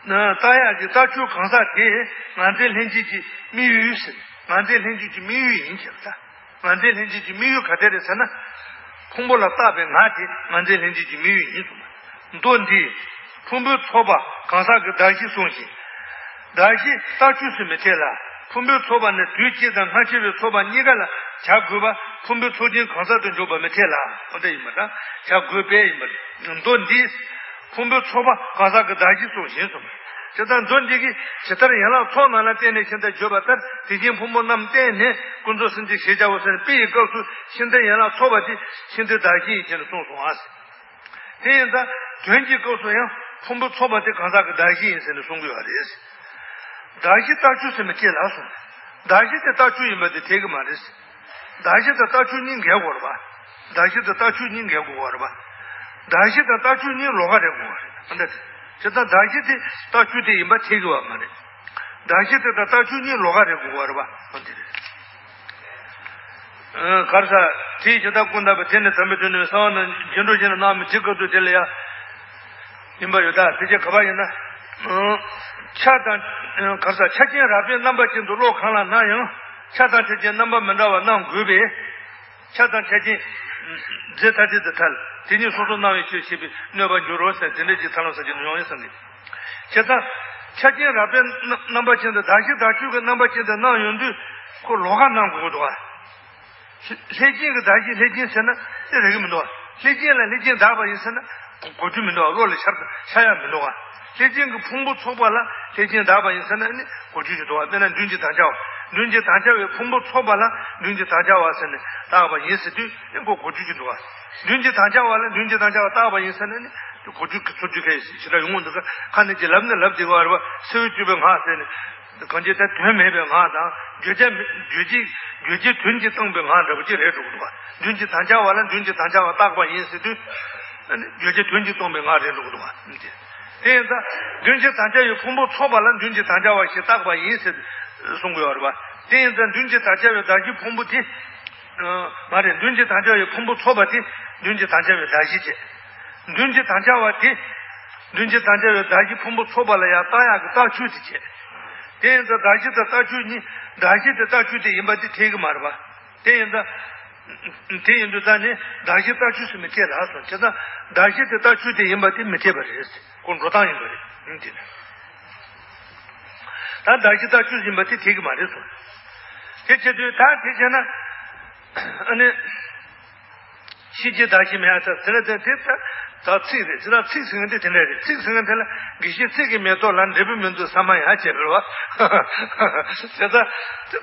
བཏགས་ཡག་གི་རྟགས་ཆོས་གང་ཟག་དེ་ངར་འཛིན་ལྷན་སྐྱེས་ཀྱི་དམིགས་ཡུལ་ཟེར། ངར་འཛིན་ལྷན་སྐྱེས་ཀྱི་དམིགས་ཡུལ་ཡིན་ཟེར་ད། ངར་འཛིན་ལྷན་སྐྱེས་ཀྱི་དམིགས་ཡུལ་ག་དེ་རེད་ཟེར་ན། ཕུང་པོ་ལ་བཏགས་པའི་ངར་དེ་ངར་འཛིན་ལྷན་སྐྱེས་ཀྱི་དམིགས་ཡུལ་ཡིན་གསུངས་པ། མདོ་འདིས་ཕུང་པོའི་ཚོགས་པ་གང་ཟག་གི་གདགས་གཞི་གསུངས་ཤིང་། གདགས་གཞི་རྟགས་ཆོས་སུ་མི་འཐད་ལ། ཕུང་པོའི་ཚོགས་པ་ནི་དུས་གཅིག་དང་སྔ་ཕྱི་བའི་ཚོགས་པ་གཉིས་ཀ་ལ་བྱ་དགོས་པ་ཕུང་པོའི་ཚོགས་ཅན་གང་ཟག་ཏུ་འཇོག་པ་མི་འཐད་ལ། འོ་དེ་ཡིན་པ་དང་བྱ་དགོས་པས་ཡིན་པ་རེད། མདོ་འདིས་ཕུང་པོའི་ཚོགས་པ་གང་ཟག་གི་གདགས་གཞི་གསུངས་ཤིང་གསུངས། ཇི་ལྟར་མདོ་འདི་གིས་ཇི་ལྟར་ཡན་ལག་ཚོགས་རྣམས་ལ་བརྟེན་ནས་ཤིང་རྟ་བརྗོད་པ་ལྟར་དེ་བཞིན་ཕུང་པོ་རྣམས་བརྟེན་ནས་ཀུན་རྫོབ་སེམས་ཅན་ཞེས་བྱ་བ་ཟེར་ནས་དཔེ་ཡི་སྐབས་སུ་ཤིང་རྟའི་ཡན་ལག་ཚོགས་པ་དེ་ཤིང་རྟའི་གདགས་གཞི་ཡིན་ཞེས་ནས་གསུངས་སོང་ཨ། དེ་ཡིན་ཙང་དོན་གྱི་སྐབས་སུ་ཡང་ཕུང་པོ་ཚོགས་པ་དེ་གང་ཟག་གི་གདགས་གཞི་ཡིན་ཟེར་ནས་གསུང་གི་ཡོད་རེད། གདགས་གཞི་རྟགས་ཆོས་སུ་མི་འཐད་ལ་གསུངས། གདགས་གཞི་དེ་རྟགས་ཆོས་ཡིན་པ་དེ་འཐད་ཀྱི་མ་རེད། གདགས་གཞི་དང་རྟགས་ཆོས་གཉིས་འགལ་དགོས་རེད་པ། གདགས་གཞི་དང་རྟགས་ཆོས་གཉིས་འགལ་དགོས་པ་རེད་པ། གདགས་གཞི་དང་རྟགས་ཆོས་གཉིས་ལོགས་ཀ་རེད་དགོས་པ་རེད། ཨ་འདྲ་དེ། དེ་ལྟར་གདགས་གཞི་དེ་རྟགས་ཆོས་དེ་ཡིན་པ་འཐད་ཀྱི་ཡོད་མ་རེད། གདགས་གཞི་དེ་དང་རྟགས་ཆོས་གཉིས་ལོགས་ཀ་རེད་དགོས་པ་རེད་པ། ཨ་འདི་རེད། ཨ། ག་རེ་ཟ། དེའི་ཇི་ལྟར་ཀུན་བརྟགས་པའི་དེ་ནི་དམ་པའི་དོན་ནི་གསང་བ་རྣམས་རྗེས་འགྲོ་ཞེས་ནི་གནང་མི་དེ་སྐབས་སུ་དེ་ལ་ཡང་། ཡིན་པ་ཡོད་ད། དེ་ཅི་ག་པར་ཡིན་ན། ཨ། ཆ་དང་། ཨ། ག་རེ་ཟ། ཆ་ཅན་རགས་པས་རྣམ་པ་ཅན་དུ་བློ་གང་ལ་སྣང་ཡང་། ཆ་དང་ཆ་ཅན་རྣམ་པ་མི་འདྲ་བ་སྣང་དགོས་པས། ཆ་དང་ཆ་ཅན་རྫས་ཐ་དད་དུ་ཐལ། དེ་ཉིད་སོ་སོར་སྣང་བའི་ཕྱིར་ཞེས་པའི་གནོད་པར་འགྱུར་རོ་ཟེར་དེ་འདྲ་ཅིག་ཐལ་ལམ་ཟེར་གྱི་ཡོང་ཡོད་བསམ་གི། བྱས་ཙང་། ཆ་ཅན་རགས་པས་རྣམ་པ་ཅན་དུ་གདགས་གཞི་རྟགས་ཆོས་ཀྱི་རྣམ་པ་ཅན་དུ་སྣང་ཡོང་དུས་ཁོ་ལོགས་ཀ་སྣང་དགོས་ཀྱི་འདུག་ག། ལྷས་བྱིན་གྱི་གདགས་གཞི་ལྷས་བྱིན་ཟེར་ན་དེ་རེག་གི་མི་འདུག་ག། ལྷས་བྱིན་ལ་ལྷས་བྱིན་གདགས་པ་ཡིན་ཟེར་ན་གོ་རྒྱུ་མི་འདུག་ག། བློ་ལ་ཤར་ཤར་ཡ་མི་འདུག་ག། ལྷས་བྱིན་གྱི་ཕུང་པོ་ཚོགས་པ་ལ་ལྷས་བྱིན་གདགས་པ་ཡིན་ཟེར་ན་ནི་གོ་རྒྱུ་ཞིག་འདུག་ག། དཔེར་ན་མདུན་གྱི་དམ་བཅའ་བ། མདུན་གྱི་དམ་བཅའ་བའི་ཕུང་པོ་ཚོགས་པ་ལ་མདུན་གྱི་དམ་བཅའ་བ་ཟེར་ནས་བཏགས་པ་ཡིན་ཟེར་དུས་ནི་ཁོ་གོ་རྒྱུ་ཞིག་འདུག་ག། མདུན་གྱི་དམ་བཅའ་བ་ལ་མདུན་གྱི་དམ་བཅའ་བ་བཏགས་པ་ཡིན་ཟེར་ན་ནི་གོ་རྒྱུ་གི་ཚུར་རྒྱུ་ཁ་ཡིན་ཞེ་དྲག་ཡོང་གི་འདུག་ག། ཁ་ནས་ཀྱི་ལབ་ནི་ལབ་བསྡད་པ་རེད་པ། སེལ་བའི་སྤྱོད་པའི་ངག་ཟེར་ནས། གང་ཅི་ད་དོན་མེད་པའི་ངག་དང་། བརྗོད་བྱ་མི་བརྗོད་བྱའི་བརྗོད་བྱའི་དོན་གྱིས་སྟོང་པའི་ངག་འདྲ་པོ་ཅིག་རེད་འགྲོ་གི་འདུག་ག། མདུན་གྱི་དམ་བཅའ་བ་ལ་མདུན་གྱི་དམ་བཅའ་བ་བཏགས་པ་ཡིན་ཟེར་དུས། བརྗོད་བྱའི་དོན་གྱིས་སྟོང་པའི་ངག་རེད་འགྲོ་གི་འདུག་ག། དེ་ཡིན་ཙང་མདུན་གྱི་དམ་བཅའ་བའི་ཕུང་པོ་ཚོགས་པ་ལ་མདུན་གྱི་དམ་བཅའ་བ་ཞེས་བཏགས་པ་ཡིན་ཟེར་གསུང་གི་ཡོད་རེད་པ། དེ་ཡིན་ཙང་མདུན་གྱི་དམ་བཅའ་བའི་གདགས་གཞི་ཕུང་པོ་དེ། མ་རེད། མདུན་གྱི་དམ་བཅའ་བའི་ཕུང་པོ་ཚོགས་པ་དེ་མདུན་གྱི་དམ་བཅའ་བའི་གདགས་གཞི་བྱས། མདུན་གྱི་དམ་བཅའ་བ་དེ། མདུན་གྱི་དམ་བཅའ་བའི་གདགས་གཞི་ཕུང་པོ་ཚོགས་པ་ལ་ཡང་བཏགས་ཡག་གི་རྟགས་ཆོས་དེ་བྱས། དེ་ཡིན་ཙང་གདགས་གཞི་དང་རྟགས་ཆོས་གཉིས། གདགས་གཞི་དེ་རྟགས་ཆོས་དེ་ཡིན་པ་དེ་འཐད་ཀྱི་མ་རེད་པ། དེ་ཡིན་ཙང་། དེ་ཡིན་དུས་ད་ནི་གདགས་གཞི་རྟགས་ཆོས་སུ་མི་འཐད་ལ་གསུངས། བྱས་ཙང་གདགས་གཞི་དེ་རྟགས་ཆོས་དེ་ཡིན་པ་དེ་མི་འཐད་པ་རེད། ཁོ་འགྲོ་སྟངས་ཡིན་པ་རེད། ཡིན་དེ་ནི། ད་གདགས་གཞི་རྟགས་ཆོས་ཡིན་པ་དེ་འཐད་ཀྱི་མ་རེད་གསུངས། དེ་བྱེད་དུས་ད་དེ་བྱས་ན། ཨ་ནི། ཤེས་བྱའི་གདགས་གཞི་མེད་ཡ་ཟེར་དེ་ལ་དེ་དེ་ད་ད་ཚིག་རེད། ཅི་ད་ཚིག་ཟེར་མཁན་དེ་དེ་འདྲ་རེད། ཚིག་ཟེར་མཁན་དེ་ལ་དགེ་བཤེས་ཚིག་གི་མེ་ཏོག་ལ་འབྲས་བུ་མི་འདུག་ས་མ་ཡ་བྱས་པ་རེད་བ། བྱས་ཙང་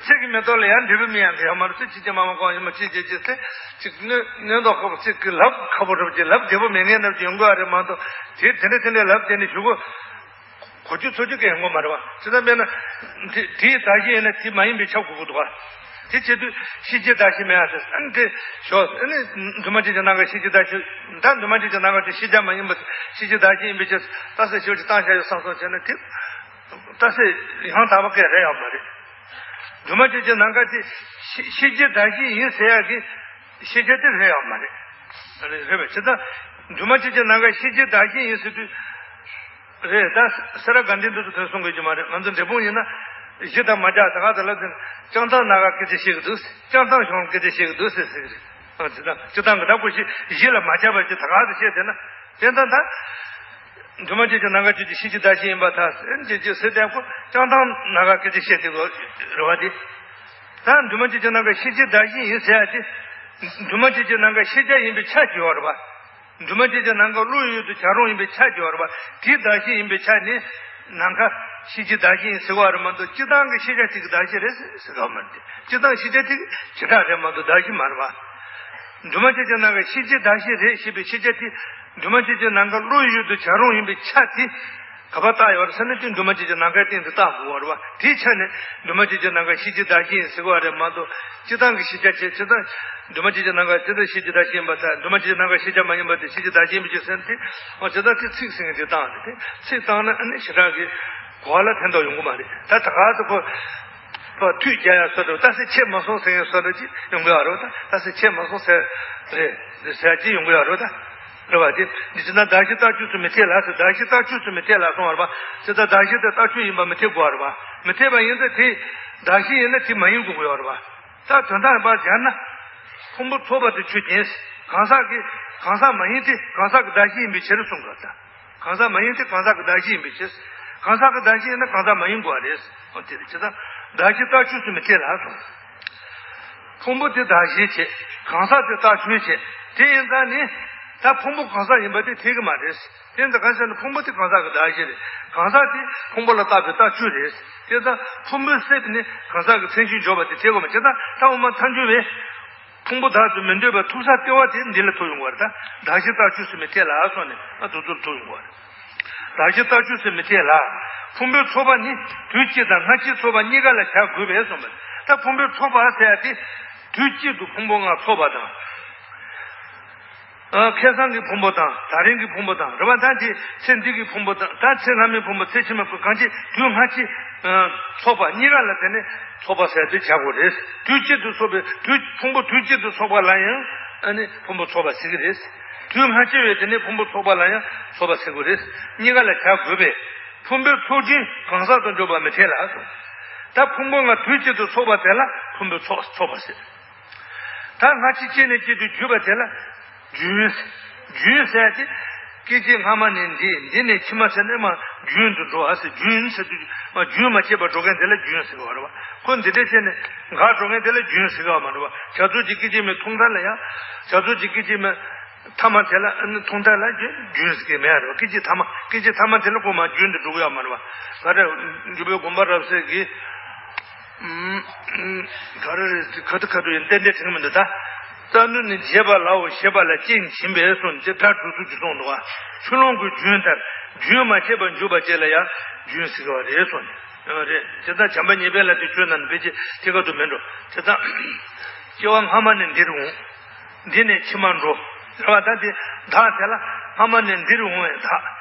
ཚིག་གི་མེ་ཏོག་ལ་ཡང་འབྲས་བུ་མི་ཡང་འདྲ་ཡོད་མ་རེད། ཚིག་ཅི་ཅི་མ་མ་གོང་ཡིན་མ་ཅི་ཅི་ཅི་ཚེ་ཅིག་སྣོད་སྣོད་མདོག་ཁ་པོ་ཚིག་གི་ལབ་ཁ་པོ་རབ་ཀྱི་ལབ་བདེ་པོ་མེད་མཁན་རབ་ཀྱི་ཡོང་གི་བ་རེད་མ་གཏོགས། དེ་དེ་འདྲ་དེ་འདྲ་ལབ་དེ་ནི་ཞུ་གོ་གོ་རྒྱུ་ཚོར་རྒྱུ་གལ་ཡོང་གི་མ་རེད་བ། ཅི་ལྟར་མེད་ན། དེ་དེའི་གདགས་གཞི་ཡིན་ན་དེ་མ་ཡིན་པས་ཁྱབ་དགོས་ཀྱི་འདུག་བ། དེ་བྱེད་དུས་ཤེས་བྱའི་གདགས་གཞི་མེད་ཡ་ཟེར། ཨ་ནི་དེ་ཞོག་ཨ་ནི་འདུས་མ་བྱས་ཀྱི་རྣམ་ལྔ་ཤེས་བྱའི་གདགས་གཞི། ད་འདུས་མ་བྱས་ཀྱི་རྣམ་ལྔ་དེ་ཤེས་བྱ་མ་ཡིན་པ། ཤེས་བྱའི་གདགས་གཞི་ཡིན་པའི་ཕྱིར་རྟགས་གསལ་ཞེ་པོ་ཅིག་བཏང་བཞག་ཡོད་བསམ་བསམ་བྱས་ན་དེ། རྟགས་གསལ་ཡང་དག་པ་གང་ཡང་རེད་ཡོད་མ་རེད། འདུས་མ་བྱས་ཀྱི་རྣམ་ལྔ་དེ་ཤེས་ཤེས་བྱའི་གདགས་གཞི་ཡིན་ཟེར་ཡ་གི། ཤེས་བྱ་དེ་རེད་ཡོད་མ་རེད། རེད་རེད་པས། བྱས་ཙང་འདུས་མ་བྱས་ཀྱི་རྣམ་ལྔ་ཤེས་བྱའི་གདགས་གཞི་ཡིན་ཟེར་དུས། རེད། ད་སེ་ར་དགའ་ལྡན་དུ་དོན་གསུང་དགོས་ཀྱི་མ་རེད། ང་ཚོ་འབྲས་སྤུངས་ཡིན་ན། གཞི་དང་མ་སྦྱར་ད་ག་དེ་ལ་དེ་བྱང་ཐང་སྣ་ཁ་སྐད་ཆ་བཤད་ཀྱི་འདུག། བྱང་ཐང་གཞུང་སྐད་ཆ་བཤད་ཀྱི་འདུག་ཟེར་ཟེར་གྱི་རེད། ཨ་སྤྱིར་བཏང་སྤྱིར་བཏང་གི་ད་ཁོ་གཞི་གཞི་ལ་མ་སྦྱར་བ་ཅིག་ད་ག་དེ་བཤད་དེ་ན་དེ་ལྟ་ད། སྒྱུ་མ་ཆོས་ཅན་ནམ་མཁའ་ཆོས་ཅན་ཤེས་བྱའི་བདག་གཞན་ཡིན་པར་ཐལ་ཟེར་གྱི་ཅིག་ཟེར་དེ་ཁོ་བྱང་ཐང་སྣ་ཁ་སྐད་ཆ་བཤད་དེ་གོ་རེད་བ་དེ། ད་སྒྱུ་མ་ཆོས་ཅན་ནམ་མཁའ་ཤེས་བྱའི་བདག་གཞན་ཡིན་ཟེར་ཡ་དེ། སྒྱུ་མ་ཆོས་ཅན་ནམ་མཁའ་ཤེས་བྱ་ཡིན་པའི་ཆ་ཅིག་ཡོད་རེད་བ། སྒྱུ་མ་ཆོས་ཅན་ནམ་མཁའ་བློ་ཡུལ་དུ་བྱ་རུང་ཡིན་པའི་ཆ་ཅིག་ཡོད་རེད་བ། དེའི་བདག་གཞན་ཡིན་པའི་ཆ་ནི། ནམ་མཁའ་ཤེས་བྱའི་བདག་གཞན་ཡིན་ཟེར་བ་རེད་མ་གཏོགས་སྤྱིར་བཏང་གི་ཤེས་བྱ་གཅིག་གི་བདག་གཞན་རེད་ཟེར་བ་མ་རེད། སྤྱིར་བཏང་ཤེས་བྱ་གཅིག་བྱེ་བྲག་རེད་མ་གཏོགས་བདག་གཞན་མ་རེད་བ། སྒྱུ་མ་ཆོས་ཅན་ནམ་མཁའ་ཤེས་བྱའི་བདག་གཞན་རེད་ཞེས་པའི་ཤེས་བྱ་དེ། སྒྱུ་མ་ཆོས་ཅན་ནམ་མཁའ་བློ་ཡུལ་དུ་བྱ་རུང་ཡིན་པའི་ཆ་དེ། ག་པར་བཏགས་ཡོད་རེད་ཟེར་ན་དེ་སྒྱུ་མ་ཆོས་ཅན་ནམ་མཁའི་སྟེང་དུ་བཏགས་དགོས་པ་རེད་བ། དེའི་ཆ་ནས་སྒྱུ་མ་ཆོས་ཅན་ནམ་མཁའ་ཤེས་བྱའི་བདག་གཞན་ཡིན་ཟེར་བ་རེད་མ་གཏོགས་སྤྱིར་བཏང་གི་ཤེས་བྱ་བྱེད་སྤྱིར་བཏང་སྒྱུ་མ་ཆོས་ཅན་ནམ་མཁའ་སྤྱིར་བཏང་ཤེས་བྱའི་བདག་གཞན་ཡིན་པར་ཐལ། སྒྱུ་མ་ཆོས་ཅན་ནམ་མཁའ་ཤེས་བྱ་མ་ཡིན་པ་དེ་ཤེས་བྱའི་བདག་གཞན་ཡིན་པའི་ཕྱིར་ཟེར་ན་དེ། འོ་སྤྱིར་བཏང་དེ་ཚིག་ཟིན་གྱི་དེ་བཏང་ནས་དེ་ཚིག་བཏང་ན་ཨ་ནི་ཞེ་དྲག་གི་གོ་བ་ལ་ཕན་ཐོགས་ཡོང་གི་མ་རེད། ད་ད་ག་ཚོད་གོ་ཁོ་མཐུད་རྒྱག་ཡ་བཟོ་འདྲ་ད་སེ་ཆད་མ་སོང་ཟེར་ཡ་བཟོ་འདྲ་ཅིག་ཡོང་གི་ཡོད་རེད། ད་ད་སེ་ཆད་མ་སོང་ཟེར་རེད་ཟེར་ཅིག་ཡོང་གི་ཡོད་རེད། ད་རེད་བ། དེ་འདི་ཕྱིར་ན་བདག་གཞན་རྟགས་ཆོས་སུ་མི་འཐད་ལ་ཟེར། བདག་གཞན་རྟགས་ཆོས་སུ་མི་འཐད་ལ་གསུངས་པ་རེད་བ། དེ་ལྟར་བདག་གཞན་དེ་རྟགས་ཆོས་ཡིན་པ་མི་འཐད་དགོས་པ་རེད་བ། མི་འཐད་པ་ཡིན་ཙང་དེ་བདག་གཞན་ཡིན་ན་དེ་མ་ཡིན་དགོས་ཀྱི་ཡོད་རེད་བ། ད་དོན་དག་ལ་ཕར་སྦྱར་ན། ཕུང་པོ་ཚོགས་པ་དེ་ཆོས་ཅན། གང་ཟག་གི་གང་ཟག་མ་ཡིན་ཏེ་གང་ཟག་གི་བདག་གཞན་ཡིན་པའི་ཕྱིར་གསུངས་པ་དང་། གང་ཟག་མ་ཡིན་ཏེ་གང་ཟག་གི་བདག་གཞན་ཡིན་པའི་ཕྱིར། གང་ཟག་གི་བདག་གཞན་ཡིན་ན་གང་ཟག་མ་ཡིན་དགོས་པ་རེད། འོ་དེ་རེད། བྱས་ཙང་བདག་གཞན་རྟགས་ཆོས་སུ་མི་འཐད་ལ་གསུངས། ཕུང་པོ་དེ་བདག་གཞན་བྱེད། གང་ཟག་དེ་རྟགས་ཆོས་བྱེད། དེ་ཡིན་ཙང་ནི། ད་ཕུང་པོ་གང་ཟག་ཡིན་པ་དེ་འཐད་ཀྱི་མ་རེད། དེ་ཡིན་ཙང་གང་ཟག་ནི་ཕུང་པོ་དེ་གང་ཟག་གི་བདག་གཞན་རེད། གང་ཟག་དེ་ཕུང་པོ་ལ་བཏགས་པའི་རྟགས་ཆོས་རེད། དེ་ཙང་ཕུང་པོའི་སེམས་ནི་གང་ཟག་གི་མཚན་གཞི་འཇོག་པ་དེ་འཐད་ཀྱི་མ་རེད། ད་ད་འོ་མ་མཐའ་འཇུག་པས། ཕུང་པོ་བདག་ཏུ་མི་འདོད་པར་ཐུག་ས་ལྟེ་བ་དེ་འདི་ལ་ཐུག་ཡོང་བ་རེད། ད་བདག་གཞན་རྟགས་ཆོས་སུ་མི་འཐད་ལ་སོགས་ནས་ང་དུ་ཚུར་ཐུག་ཡོང་བ་རེད། བདག་གཞན་རྟགས་ཆོས་སུ་མི་འཐད་ལ། ཕུང་པོའི་ཚོགས་པ་ནི་དུས་གཅིག་དང་སྔ་ཕྱིའི་ཚོགས་པ་གཉིས་ཀ་ལ་བྱ་དགོས་པས་གསུངས་པ་རེད། ད་ཕུང་པོའི་ཚོགས་པ་ཟེར་ཡ་དེ། དུས་གཅིག་ཏུ་ཕུང་པོ་ལྔ་ཚོགས་པ་དང་། ཨ། ཁ་སང་གི་ཕུང་པོ་དང་ད་རིང་གི་ཕུང་པོ་དང་རེད་བ། ད་དེ་ཚེ་འདི་གི་ཕུང་པོ་དང་ད་ཚེ་སྔ་མའི་ཕུང་པོ་ཚེ་ཕྱི་མའི་ཕུང་པོ་གང་ཅི་དུས་སྔ་ཕྱི། ཨ། ཚོགས་པ་གཉིས་ཀ་ལ་དེ་ནི་ཚོགས་པ་ཟེར་ཏེ་བྱ་དགོས་རེད། དུས་གཅིག་ཏུ་ཚོགས་པའི་དུས་ཕུང་པོ་དུས་གཅིག་ཏུ་ཚོགས་པ་ལ་ཡང་ཨ་ནི་ཕུང་པོ་ཚོགས་པ་ཟེར་གྱི་རེད། དུས་སྔ་ཕྱི་བའི་དེ་ནི་ཕུང་པོ་ཚོགས་པ་ལ་ཡང་ཚོགས་པ་ཟེར་དགོས་རེད། གཉིས་ཀ་ལ་བྱ་དགོས་པས། ཕུང་པོའི་ཚོགས་ཀྱིས་གང་ཟག་ཏུ་འཇོག་པ་མི་འཐད་ལ་གསུངས། ད་ཕུང་པོ་ལྔ་དུས་གཅིག་ཏུ་ཚོགས་པ་དེ་ལ་ཕུང་པོའི་ཚོགས་ཚོགས་པ་ཟེར། ད་སྔ་ཕྱི་གཅིག་ནས་གཅིག་ཏུ་བརྒྱུད་པ་དེ་ལ་རྒྱུན། རྒྱུན་ཟེར་ཏེ། སྐད་ཅིག་སྔ་མ་ནས་འདི། འདི་ནས་ཕྱི་མ་ཟེར་ནས་མར་རྒྱུན་དུ་འགྲོ་བ་ཟེར། རྒྱུན་ཟེར་དུས་མར་རྒྱུན་མ་ཆད་པར་འགྲོ་མཁན་དེ་ལ་རྒྱུན་ཟེར་བ་རེད་བ། ཁོ་འདི་འདྲས་བྱས་ནས་འགག་འགྲོ་མཁན་དེ་ལ་རྒྱུན་ཟེར་བ་མ་རེད་བ། བྱ་རྫོགས་ཀྱི་སྐད་ཅིག་མའི་ཐུང་མཐའ་ལ་ཡང་། བྱ་རྫོགས་ཀྱི་སྐད་ཅིག་མའི་ཐ་མ་དེ་ལ་ཨ་ནི་ཐུང་མཐའ་ལ་རྒྱུན་ཟེར་གྱི་མེད་རེད་བ། སྐད་ཅིག་ཐ་མ་སྐད་ཅིག་ཐ་མ་དེ་ལ་ཁོ་མར་རྒྱུན་དུ་འགྲོ་གི་ཡོད་མ་རེད་བ། ག་རེ། འཇུག་པའི་དགོངས་པ་རབ་གསལ་གྱིས། ཨུམ། ཨུམ། ག་རེ་རེད། ཁ་ཐུག་ཁ་ཐུག་ཡིན་ཏན་ཏན་དྲན་གྱི་མི་འདུག་ད། རྩ་ནུབ་ནི་བྱེད་པ་ལའོ་ཞེས་པ་ལ་རྐྱེན་བྱིན་པས་གསུངས་ཏེ་སྒྲ་སྒྲུབ་ཚུལ་གྱི་གསུངས་འདུག་བ། ཆུ་ཀླུང་གི་རྒྱུན་ལྟར་རྒྱུན་མ་ཆད་པར་འཇུག་པ་ཅིག་ལ་ཡང་རྒྱུན་ཟེར་བ་རེད་གསུངས་ནས། རེད། དེ་ལྟར་བྱམས་པ་ཉེས་པའི་ལས་དེ་ཆོས་རྣམས་ནི་ཕལ་ཆེར་ཐད་ཀར་དུ་མེད་འགྲོ། དེ་ལྟར། སྐྱེ་བ་སྔ་མ་ནས་འདིར་འོང་། འདི་ནས་ཕྱི་མར་འགྲོ། རེད་བ། ད་དེ་བདག་དེ་ལ་སྔ་མ་ནས་འདིར་འོང་བའི་བདག་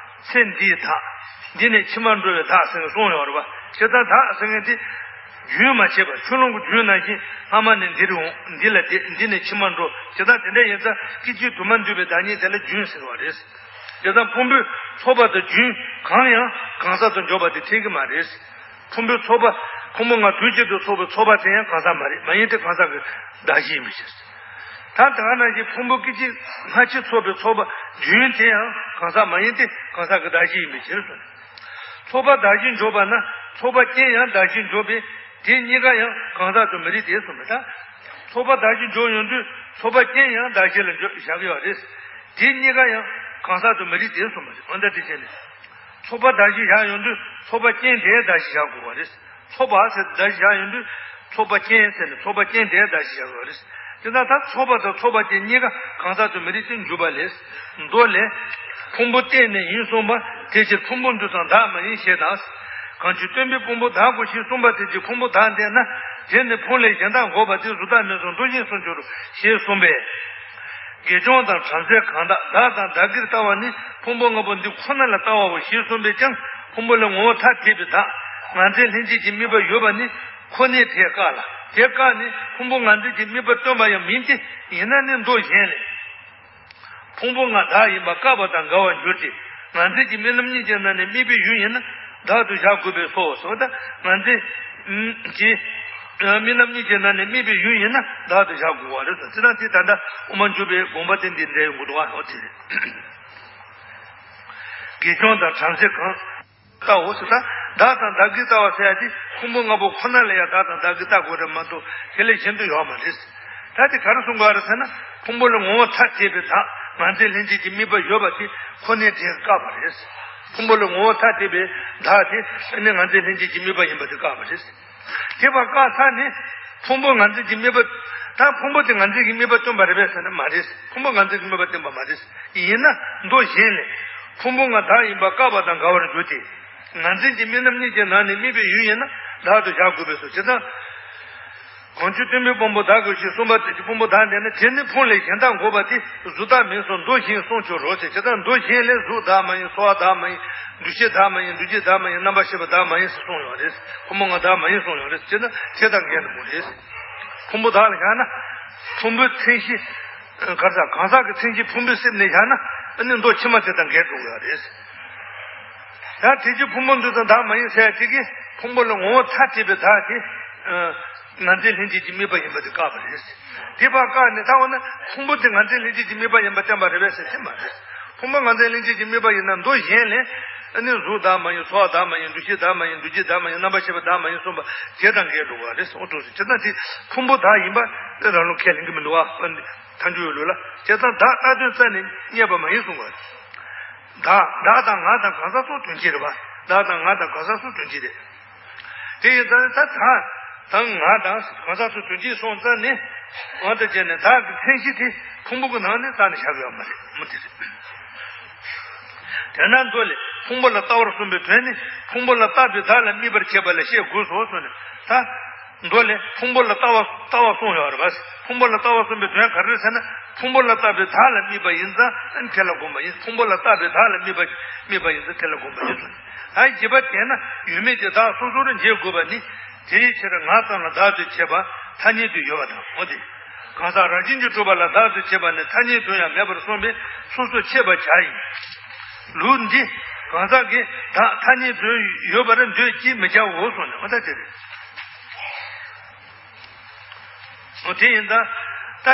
ཚེ་འདིའི་བདག་འདི་ནས་ཕྱི་མར་འགྲོ་བའི་བདག་ཟེར་ནས་གསུངས་ཡོད་རེད་བ། དེ་ལྟར་བདག་ཟེར་མཁན་དེ། རྒྱུན་མ་ཆད་པར་ཆུ་ཀླུང་གི་རྒྱུན་ནང་བཞིན་སྔ་མ་ནས་འདིར་འོང་། འདི་ལ་བསྡད། འདི་ནས་ཕྱི་མར་འགྲོ། དེ་ལྟར་དེ་འདྲ་ཡིན་ཙང་སྐད་ཅིག་དུ་མར་འདུས་པའི་བདག་ཉིད་དེ་ལ་རྒྱུན་ཟེར་བ་རེད། དེ་ལྟར་ཕུང་པོའི་ཚོགས་པ་དང་རྒྱུན་གང་ཡང་གང་ཟག་ཏུ་འཇོག་པ་དེ་འཐད་ཀྱི་མ་རེད། ཕུང་པོའི་ཚོགས་པ། ཕུང་པོ་ལྔ་དུས་གཅིག་ཏུ་ཚོགས་པའི་ཚོགས་པ་དེ་ཡང་གང་ཟག་མ་རེད། མ་ཡིན་ཏེ་གང་ཟག་གི་བདག་གཞན་ཡིན་པའི་ཕྱིར། ད་དེ་ག་ནང་བཞིན་ཕུང་པོ་སྐད་ཅིག་སྔ་ཕྱི་ཚོགས་པའི་ཚོགས་པ་རྒྱུན་དེ་ཡང་གང་ཟག་མ་ཡིན་ཏེ་གང་ཟག་གི་བདག་གཞན་ཡིན་པའི་ཕྱིར་སོ། ཚོགས་པ་བདག་གཞན་འཇོག་པ་ན་ཚོགས་པ་རྐྱེན་ཡང་བདག་གཞན་འཇོག་པས་དེ་གཉིས་ཀ་ཡང་གང་ཟག་ཏུ་མི་རིགས་ཏེ་གསུངས་པ་དང་། ཚོགས་པ་བདག་གཞན་འཇོག་ཡོང་དུས་ཚོགས་པ་རྐྱེན་ཡང་བདག་གཞན་ལ་འཇོག་བཞག་གི་ཡོད་རེད། དེ་གཉིས་ཀ་ཡང་གང་ཟག་ཏུ་མི་རིགས་ཏེ་གསུངས་པ་རེད། འོ་ན་དེ་བྱས་ནས། ཚོགས་པ་བདག་གཞན་བཞག་ཡོང་དུས་ཚོགས་པ་རྐྱེན་དེ་བདག་གཞན་བཞག་དགོས་པ་རེད། ཚོགས་པ་ཟེར་བདག་གཞན་བཞག་ཡོང་དུས་ཚོགས་པ་རྐྱེན་ཟེར་ནས་ཚོགས་པ་རྐྱེན་དེ་བདག་གཞན་བཞག་དགོས་པ་རེད། དེ་ན་ད་ཚོགས་པ་དང་ཚོགས་པ་རྐྱེན་གཉིས་ཀ་གང་ཟག་ཏུ་མི་རིགས་ཏེ་འཇུག་པ་ལས། མདོ་ལས། ཕུང་པོ་རྟེན་ནི་ཡིན་གསུངས་པ། དེ་ཕྱིར་ཕུང་པོ་འདི་ཙམ་བདག་མ་ཡིན་ཞེས་དང་། གང་ཕྱིར་སྟོན་པས་ཕུང་པོ་བདག་གོ་ཞེས་གསུངས་པ་དེ་ཕྱིར་ཕུང་པོ་བདག་འདས་ན། དེ་ནི་ཕུང་ལས་གཞན་བདག་འགོག་པ་སྟེ་གཟུགས་བདག་མེད་གསུམ་མདོ་གཞན་སུ་འགྱུར་ཞེས་གསུངས་པས། དགེ་སྦྱོང་དང་བྲམ་ཟེ་གང་དག་བདག་དང་བདག་གིར་ལྟ་བ་ནི་ཕུང་པོ་ལྔ་པོ་འདི་ཁོ་ན་ལ་ལྟ་བའོ་ཞེས་གསུངས་པས་ཀྱང་ཕུང་པོ་ལས་ངོ་བོ་ཐ་དད་པའི་བདག་ངར་འཛིན་ལྷན་སྐྱེས་ཀྱི་དམིགས་པ་ཡོད་པ་ནི་ཁོ་ནའི་དེ་བཀག་ལ། དེ་བཀག་ནས་ཕུང་པོ་ངར་འཛིན་གྱི་དམིགས་པ་སྟོན་པ་ཡང་མིན་ཏེ། ཡིན་ན་ནི་མདོ་གཞན་ལས། ཕུང་པོ་ལྔ་བདག་ཡིན་པ་བཀག་པ་དང་འགལ་བར་འགྱུར་ཏེ། ངར་འཛིན་གྱི་དམིགས་རྣམ་གཉིས་ཀྱི་ནང་ནས་དམིགས་པའི་ཡུལ་ཡིན་ན་བདག་ཏུ་བཞག་དགོས་པས་སོ། ཟེར་བ་དང་ངར་འཛིན། ཀྱི་རྨི་ལམ་གཉིས་ཀྱི་ནང་ནས་དམིགས་པའི་ཡུལ་ཡིན་ན་བདག་ཏུ་བཞག་དགོས་པ་རེད་ཟེར། ཅི་ལྟར་དེ་ད་ལྟ་དབུ་མ་འཇུག་པའི་དགོངས་པ་དེ་འདི་འདྲའི་ཡོང་གི་འདུག་བ། འོ་དེ་རེད། དགེ་སྦྱོང་དང་བྲམ་ཟེ་གང་ལྟའོ་ཟེར། ད་བདག་དང་བདག་གིར་ལྟ་བ་ཟེར་ཡ་དེ་ཕུང་པོ་ལྔ་པོ་ཁོ་ན་ལ་ཡང་བདག་དང་བདག་གིར་ལྟ་དགོས་རེད་མ་གཏོགས་དེ་ལས་གཞན་དུ་ཡོད་མ་རེད། ད་དེ་ག་རེ་གསུང་གི་ཡོད་རེད་ཟེར་ན། ཕུང་པོ་ལ་ངོ་བོ་ཐ་དད་པའི་བདག་ང་རྫས་ལྷན་སྐྱེས་ཀྱི་དམིགས་པ་ཡོད་པ་དེ་ཁོ་ནའི་དོན་བཀག་པ་རེད། ཕུང་པོ་ལ་ངོ་བོ་ཐ་དད་པའི་བདག་དེ་ཨ་ནི་ང་རྫས་ལྷན་སྐྱེས་ཀྱི་དམིགས་པ་ཡིན་པ་དེ་བཀག་པ་རེད། དེ་བར་བཀག་ཚར་ནས་ཕུང་པོ་ང་རྫས་ཀྱི་དམིགས་པ། ད་ཕུང་པོ་དེ་ང་རྫས་ཀྱི་དམིགས་པ་སྟོན་པ་རེད་པས་ཟེར་ན་མ་རེད། ཕུང་པོ་ང་རྫས་ཀྱི་དམིགས་པ་སྟོན་པ་མ་རེད། ཡིན་ན་མདོ་གཞན་ལས་ཕུང་པོ་ང་བདག་ཡིན་པ་བཀག་པ་དང་འགལ་བར་འགྱུར་ཏེ། ང་རྫས་ཀྱི་རྨི་ལམ་གཉིས་ཀྱི་ནང་ནས་དམིགས་པའི་ཡུལ་ཡིན་ན་བདག་ཏུ་བཞག་དགོས་པས་སོ། ཇི་ལྟར་གང་ཆོས་སྟོན་པའི་ཕུང་པོ་བདག་གོ་ཞེས་གསུངས་པ་དེ་ཕུང་པོ་བདག་འདས་ན་དེ་ནི་ཕུང་ལས་གཞན་དག་འགོག་པ་དེ་གཟུགས་བདག་མིན་སོགས་མདོ་གཞན་གསུངས་ཆོག་རོ་ཞེས། ཇི་ལྟར་མདོ་གཞན་ལས་གཟུགས་བདག་མ་ཡིན། ཚོར་བ་བདག་མ་ཡིན། འདུ་ཤེས་བདག་མ་ཡིན། འདུ་བྱེད་བདག་མ་ཡིན། རྣམ་པར་ཤེས་པ་བདག་མ་ཡིན་ཟེར་གསུངས་ཡོད་རེད། ཕུང་པོ་ང་བདག་མ་ཡིན་གསུངས་ཡོད་རེད། ཅེ་ན་དེ་དང་འགལ་འགྲོ་གི་རེད། ཕུང་པོ་བདག་ལ་བཞག་ན་ཕུང་པོའི་མཚན་གཞི་གང་ཟག་གང་ཟག་གི་མཚན་གཞི་ཕུང་པོའི་སེམས་ནས་བཞག་ན་ཨ་ནི་མདོ་ཕྱི་མ་དེ་དང་འགལ་འགྲོ་གི་ཡོད་རེད། ཡང་དེ་ཕྱིར་ཕུང་པོ་འདི་དང་བདག་མ་ཡིན་ཟེར་ཡ་དེ་གིས་ཕུང་པོ་ལ་ངོ་བོ་ཐ་དད་པའི་བདག་དེ་ང་རྫས་ལྷན་སྐྱེས་ཀྱི་དམིགས་པ་ཡིན་པ་དེ་བཀག་པ་རེད། དེ་བར་བཀག་ནས་ད་འོ་ན་ཕུང་པོ་དེ་ང་རྫས་ལྷན་སྐྱེས་ཀྱི་དམིགས་པ་ཡིན་པ་བསྟན་པ་རེད་པས་ཟེར་དེ་མ་རེད། ཕུང་པོ་ང་རྫས་ལྷན་སྐྱེས་ཀྱི་དམིགས་པ་ཡིན་ན་མདོ་གཞན་ལས་ཨ་ནི་གཟུགས་བདག་མ་ཡིན། ཚོར་བ་བདག་མ་ཡིན། འདུ་ཤེས་བདག་མ་ཡིན། འདུ་བྱེད་བདག་མ་ཡིན། རྣམ་པར་ཤེས་པ་བདག་མ་ཡིན་གསུངས་པ་དེ་དང་འགལ་འགྲོ་བ་རེད། འོ་འདུག་ཟེར། ཇི་ལྟར་དེ་ཕུང་པོ་བདག་ཡིན་པ་རང་ལུགས་ཁས་ལེན་གྱི་མི་འདུག་བ། ཐལ་འགྱུར་ཡོད་ལུགས་ལ། ཇི་ལྟར་བདག་རྟག་དོན་རྩ་ནས་རྙེད་པ་མ་ཡིན་གསུངས་པ་རེད། བདག་བདག་དང་ང་དང་གང་ཟག་སོགས་དོན་གཅིག་རེད་པ། བདག་དང་ང་དང་གང་ཟག་སོགས་དོན་གཅིག་རེད། དེ་ཡིན་ཙང་ད་བདག་དང་ང་དང་གང་ཟག་སོགས་དོན་གཅིག་སོང་ཙང་ནི། འོ་དེ་བྱས་ནས་བདག་གི་མཚན་གཞི་དེ་ཕུང་པོ་གི་ནང་ནས་རྩ་ནས་བཞག་ཡོད་མ་རེད། མུ་མཐུད་རེད། དེས་ན་མདོ་ལས་ཕུང་པོ་ལ་ལྟ་བར་གསུངས་པའི་དོན་ནི་ཕུང་པོ་ལ་ལྟ་བའི་བདག་ལ་དམིགས་པར་བྱེད་པ་ལ་བཤད་དགོས་སོ་གསུངས་ནས་ད། མདོ་ལས་ཕུང་པོ་ལ་ལྟ་བ་ལྟ་བ་གསུངས་ཡོད་རེད་པ། ཕུང་པོ་ལ་ལྟ་བ་གསུངས་པའི་དོན་ག་རེ་རེད་ཟེར་ན། ཕུང་པོ་ལ་ལྟ་བའི་བདག་ལ་དམིགས་པ་ཡིན་ཙང་ཨ་ནི་དེ་ལ་བསྒོམ་པ་ཡིན། ཕུང་པོ་ལ་ལྟ་བའི་བདག་ལ་དམིགས་པ་དམིགས་པ་ཡིན་ཙང་དེ་ལ་བསྒོམ་པ་ཡིན་གསུངས། ད་བཞི་པ་དེས་ན་ཡོད་མེད་དེ་བདག་སོ་སོར་འབྱེད་དགོས་པ་ནི། དེའི་ཕྱིར་ང་ཙམ་ལ་བདག་ཏུ་བྱེད་པ་ཐ་སྙད་དུ་ཡོད་པ་དང་། འོ་དེ། གང་ཟག་རང་བཞིན་གྱིས་གྲུབ་པ་ལ་བདག་ཏུ་བྱེད་པ་ནི་ཐ་སྙད་དུ་ཡང་མེད་པར་གསུངས་པས་སོ་སོར་ཕྱེད་པར་བྱ་ཡི། ལུགས་འདི་གང་ཟག་གིས་བདག་ཐ་སྙད་དུ་ཡོད་པར་འདོད་ཀྱིས་མི་བྱའོ་གསུངས་ནས། འོ་ད་དེ་རེད། འོ་དེ་ཡིན་ད། ད་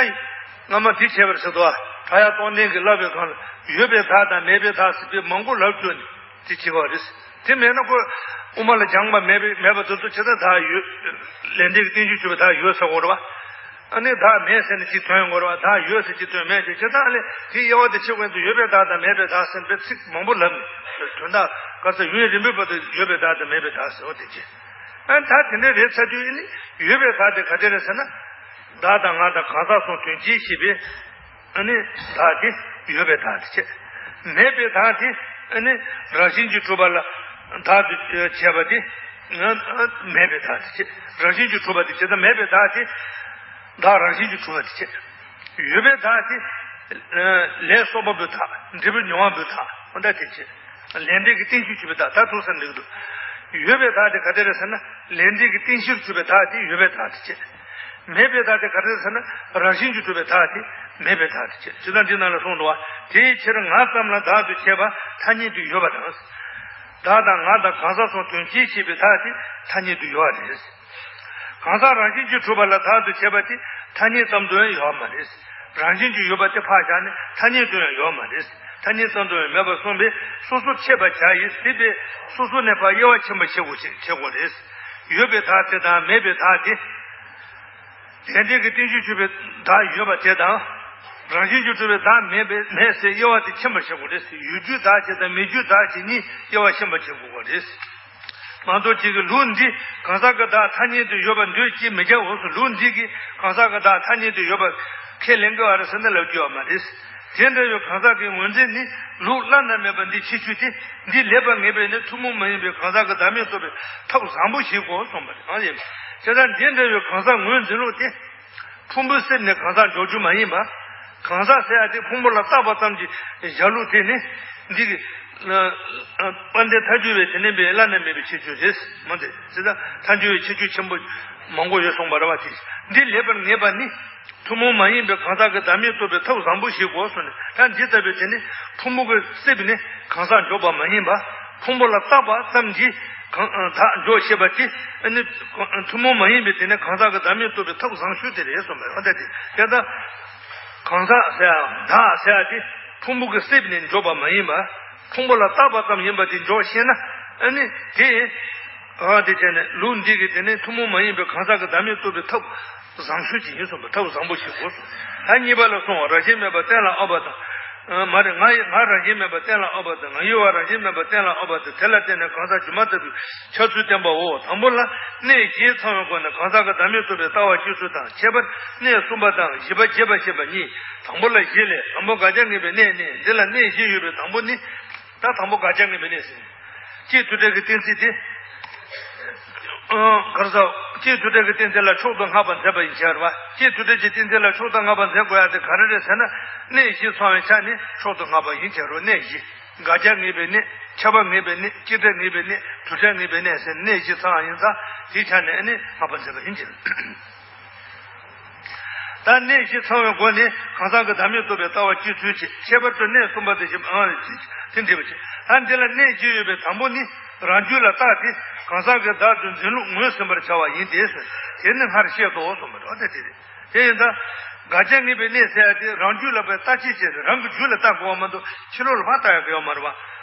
སྔ་མ་དེ་བྱས་པར་ཟེར་དོ། ཕྲ་ཡག་རྟོགས་ལྡན་གྱིས་ལབ་པའི་སྒང་ལ་ཡོད་པའི་བདག་དང་མེད་པའི་བདག་ཟེར་བའི་མང་པོ་ལབ་བཅུག་ནས་དེ་བྱེད་པ་རེད། དེ་མེད་ན་ཁོ་དབུ་མ་ལ་སྦྱངས་པ་མེད་པའི་མེད་པ་དེ་ཚོ་ཇི་ལྟར་བདག་ཡོད། ལས་འབྲས་ཀྱི་རྟེན་གཞིར་གྱུར་པའི་བདག་ཡོད་ཟེར་དགོས་རེད་པ། ཨ་ནི་བདག་མེད་ཟེར་ནས་ཅིག་ཐོན་ཡོང་གི་རེད་པ། བདག་ཡོད་ཟེར་ཅིག་ཐོན་མེད་ཅིག་ཇི་ལྟར་ལས་དེའི་དབྱེ་བ་དེ་ཕྱེ་དགོས་འདུག་ཡོད་པའི་བདག་དང་མེད་པའི་བདག་ཟེར་པའི་ཚིག་མང་པོ་ལབ་ནས་དོན་དག་ག་ས་ཡུན་རིང་པོའི་བར་དུ་ཡོད་པའི་བདག་དང་མེད་པའི་བདག་ཟེར་བ་དེ་ཅི། ཨ་ད་དེ་འདྲ་རེད་ཚར་དུས་ཨ་ནི་ཡོད་པའི་བདག་དེ་ག་དེ་རེད་ཟེར་ན། བདག་དང་ང་དང་གང་ཟག་སོགས་དོན་གཅིག་ཞེས་པའི་ཨ་ནི་བདག་དེ་ཡོད་པའི་བདག་དེ་བྱས། མེད་པའི་བདག་དེ་ཨ་ནི་རང་བཞིན་གྱིས་གྲུབ་པ་ལ་བདག་ཏུ་བྱས་པ་དེ་མེད་པའི་བདག་དེ་བྱས། རང་བཞིན་གྱིས་གྲུབ་པ་དེ་བྱས་དང་མེད་པའི་བདག་དེ་བདག་རང་བཞིན་གྱིས་གྲུབ་པ་དེ་བྱས། ཡོད་པའི་བདག་དེ་ལས་གསོག་པ་པོའི་བདག་འབྲས་བུ་མྱོང་བ་པོའི་བདག་འོ་ད་དེ་བྱས། ལས་འབྲས་ཀྱི་རྟེན་གཞིར་གྱུར་པའི་བདག་ད་ཐུག་ས་འགྲིག་འདུག་ཡོད་པའི་བདག་དེ་ག་དེ་རེད་ཟེར་ན་ལས་འབྲས་ཀྱི་རྟེན་གཞིར་གྱུར་པའི་བདག་དེ་ཡོད་པའི་བདག་དེ་བྱས། མེད་པའི་བདག་དེ་ག་རེ་རེད་ཟེར་ན་རང་བཞིན་གྱིས་གྲུབ་པའི་བདག་དེ་མེད་པའི་བདག་དེ་བྱས། ཇི་ལྟར་འདི་ནང་ལ་གསུངས་འདུག་བ། དེའི་ཕྱིར་ང་ཙམ་ལ་བདག་ཏུ་བྱེད་པ་ཐ་སྙད་དུ་ཡོད་པ་དང་། བདག་དང་ང་དང་གང་ཟག་སོགས་དོན་གཅིག་ཞེས་པའི་བདག་དེ་ཐ་སྙད་དུ་ཡོད་པ་རེད། གང་ཟག་རང་བཞིན་གྱིས་གྲུབ་པ་ལ་བདག་ཏུ་བྱེད་པ་དེ་ཐ་སྙད་ཙམ་དུ་ཡང་ཡོད་མ་རེད། རང་བཞིན་གྱིས་ཡོད་པ་དེ་ཕར་བཞག་ནས་ཐ་སྙད་དུ་ཡང་ཡོད་མ་རེད། ཐ་སྙད་ཙམ་དུ་ཡང་མེད་པར་གསུངས་པས་སོ་སོར་ཕྱེད་པར་བྱ་ཡི་ཟེར་བས་སོ་སོ་ནས་ཕར་དབྱེ་བ་ཕྱིན་པ་ཞིག་གོ་ཞིག་བྱེད་དགོས་རེད། ཡོད་པའི་བདག་དེ་དང་མེད་པའི་བདག་དེ། ལས་འབྲས་ཀྱི་རྟེན་གཞིར་གྱུར་པའི་བདག་ཡོད་པ་དེ་དང་། རང་བཞིན་གྱིས་གྲུབ་པའི་བདག་མེད་པའི་མེད་ཟེར་དབྱེ་བ་དེ་ཕྱིན་པ་ཞིག་གོ་རེད། ཡོད་རྒྱུའི་བདག་དེ་དང་མེད་རྒྱུའི་བདག་དེ་གཉིས་དབྱེ་བ་ཕྱིན་པ་ཞིག་གོ་དགོས་རེད། མང་ཚོགས་ཅིག་གིས་ལུགས་འདི་གང་ཟག་གི་བདག་ཐ་སྙད་དུ་ཡོད་པར་འདོད་ཀྱིས་མི་བྱའོ་གསུངས། ལུགས་འདི་གིས་གང་ཟག་གི་བདག་ཐ་སྙད་དུ་ཡོད་པར་ཁས་ལེན་དགོས་པ་རེད་ཟེར་ན་ལབ་རྒྱུ་ཡོད་མ་རེད། དེ་འདྲ་བའི་གང་ཟག་གི་ངོས་འཛིན་ནི་ལུགས་བླ་ན་མེད་པ་འདི་ཕྱིར་ཆོས་ཏེ། འདི་ལེགས་པར་ངེས་པས་ནི་ཐུན་མོང་མ་ཡིན་པའི་གང་ཟག་གི་བདག་མེད་རྟོགས་པའི་ཐབས་བཟང་པོ་ཞིག་གོ་གསུངས་པ་རེད། ཨ་ཡིན། དེ་ལྟར་འདི་འདྲ་བའི་གང་ཟག་ངོས་འཛིན་ལུགས་དེ། ཕུང་པོའི་སེམས་ནས་གང་ཟག་འཇོག་རྒྱུ་མ་ཡིན་པ། གང་ཟག་ཟེར་ཡ་དེ་ཕུང་པོ་ལ་བཏགས་པ་ཙམ་གྱིས་བཞག་ལུགས་དེ་ནི། འདི་གི་དཔལ་ལྡན་ཐལ་འགྱུར་བའི་དེ་ནས་པའི་བླ་ན་མེད་པའི་ཁྱད་ཆོས་རེད། མ་དེ་ཇི་ལྟར་ཐལ་འགྱུར་བའི་ཁྱད་ཆོས་ཆེན་པོ་མང་པོ་ཡོད་གསུངས་པ་རེད་བ། དེ་འདི་ལེགས་པར་ངེས་པ་ནི། ཐུན་མོང་མ་ཡིན་པའི་གང་ཟག་གི་བདག་མེད་རྟོགས་པའི་ཐབས་བཟང་པོ་ཞིག་གོ་གསུངས་ནས། ད་འདི་ལྟ་བུའི་དེ་ནི་ཕུང་པོ་གི་སེམས་ནི་གང་ཟག་འཇོག་པ་མ་ཡིན་པ། ཕུང་པོ་ལ་བཏགས་པ་ཙམ་གྱིས་གང་བདག་འཇོག་ཤེས་པ་དེ་ནི་ཐུན་མོང་མ་ཡིན་པའི་དེ་ནི་གང་ཟག་གི་བདག་མེད་རྟོགས་པའི་ཐབས་བཟང་ཤོས་དེ་རེད་གསུངས་པས། འོ་ད་དེ་དེ་ལྟ་གང་ཟག་ཟེར་ཡང་བདག་ཟེར་ཡ་དེ་ཕུང་པོ་གི་གསེབ་ནས་འཇོག་པ་མ་ཡིན་པ། ཕུང་པོ་ལ་བཏགས་པ་ཙམ་ཡིན་པ་དེ་འཇོག་ཤེས་ན། ཨ་ནི་དེ་ཨ་དེ་བྱས་ནས་ལུགས་འདི་གི་དེ་ནི་ཐུན་མོང་མ་ཡིན་པའི་གང་ཟག་གི་བདག་མེད་རྟོགས་པའི་ཐབས་བཟང་ཤོས་ཅིག་ཡིན་གསུངས་པ། ཐབས་བཟང་པོ་ཞིག་གོ་གསུངས། ད་གཉིས་པ་ལ་སོང་བ་རང་བཞིན་མེད་པ་གཏན་ལ་དབབ་པ་དང་། མ་རེད། ང་ཡི་ང་རང་བཞིན་མེད་པ་གཏན་ལ་དབབ་པ་དང་། ང་ཡི་བ་རང་བཞིན་མེད་པ་གཏན་ལ་དབབ་པ་དང་། དེ་ལ་བརྟེན་ནས་གང་ཟག་སྒྱུ་མ་ལྟ་བུའི་འཆར་ཚུལ་བསྟན་པའོ། དང་པོ་ལ་གནས་བཞི་ཚང་བའི་སྒོ་ནས་གང་ཟག་གི་བདག་མེད་རྟོགས་པའི་ལྟ་བ་སྤྱི་སྲོལ་དང་། ཁྱད་པར་གནས་གསུམ་པ་དང་བཞི་པ་རྒྱས་པར་བཤད་པ་གཉིས། དང་པོ་ལ་བཞི་ལས། དང་པོ་དགག་བྱ་ངེས་པའི་གནས་ནི། འདི་ལ་གནས་བཞི་ཡོད་པའི་དང་པོ་ནི། ད་དང་པོ་དགག་བྱ་ངེས་པའི་གནས་ཟེར། སྤྱིར་དུ་སྒྲ་གི་གཏན་ཚིགས་དེ། ཨ་གར་ས། སྤྱིར་དུ་སྒྲ་གི་གཏན་ཚིགས་ལ་མཆོག་ཏུ་བསྔགས་པ་མཛད་པ་ཡིན་ཕྱིར་རོ། སྤྱིར་དུ་སྒྲ་གི་གཏན་ཚིགས་ལ་མཆོག་ཏུ་བསྔགས་པ་མཛད་དགོས་ཡ་དེ་ག་རེ་རེད་ཟེར་ན། གནས་བཞི་ཚང་བའི་ཆ་ནས་མཆོག་ཏུ་བསྔགས་པ་ཡིན་ཕྱིར་རོ། གནས་བཞི། དགག་བྱ་ངེས་པའི་གནས། ཁྱབ་པ་ངེས་པའི་གནས། སྤྱི་སྒྲ་ངེས་པའི་གནས། དུར་སྒྲ་ངེས་པའི་གནས་ཟེར་གནས་བཞི་ཚང་བ་ཡིན་ཙང་དེའི་ཆ་ནས་ནི་བསྔགས་པ་མཛད་པ་ཡིན་ཕྱིར། ད་གནས་བཞི་ཚང་བའི་སྒོ་ནས་གང་ཟག་གི་བདག་མེད་རྟོགས་པའི་ལྟ་བ་སྤྱི་སྲོལ་ཆེ། ཁྱད་པར་དུ་གནས་གསུམ་པ་དེ་བཞིན་ཨང་རེ་ཅིག་དེ་འདྲ་བ་ཅིག་ད་འདི་ལ་གནས་བཞི་ཡོད་པའི་དང་པོ་ནི་རང་རྒྱུད་ལ་བཏགས་ཏེ་གང་ཟག་གི་བདག་ཏུ་འཛིན་ལུགས་ངོས་ཟིན་པར་བྱ་བ་ཡིན་ཏེ། དེ་ནི་སྔར་བཤད་དོ་གསུངས་པ་རེད། དེ་རེད། དེ་ཡིན་ཙང་དགག་བྱ་ངེས་པའི་གནས་ཟེར་ཡ་དེ་རང་རྒྱུད་ལ་བལྟ་ཅི་བྱེད་ཟེར། རང་གི་རྒྱུད་ལ་བལྟ་དགོས་པ་མ་གཏོགས་ཕྱི་ལོགས་ལ་ཕར་བལྟ་ཡ་གི་ཡོད་མ་རེད་བ།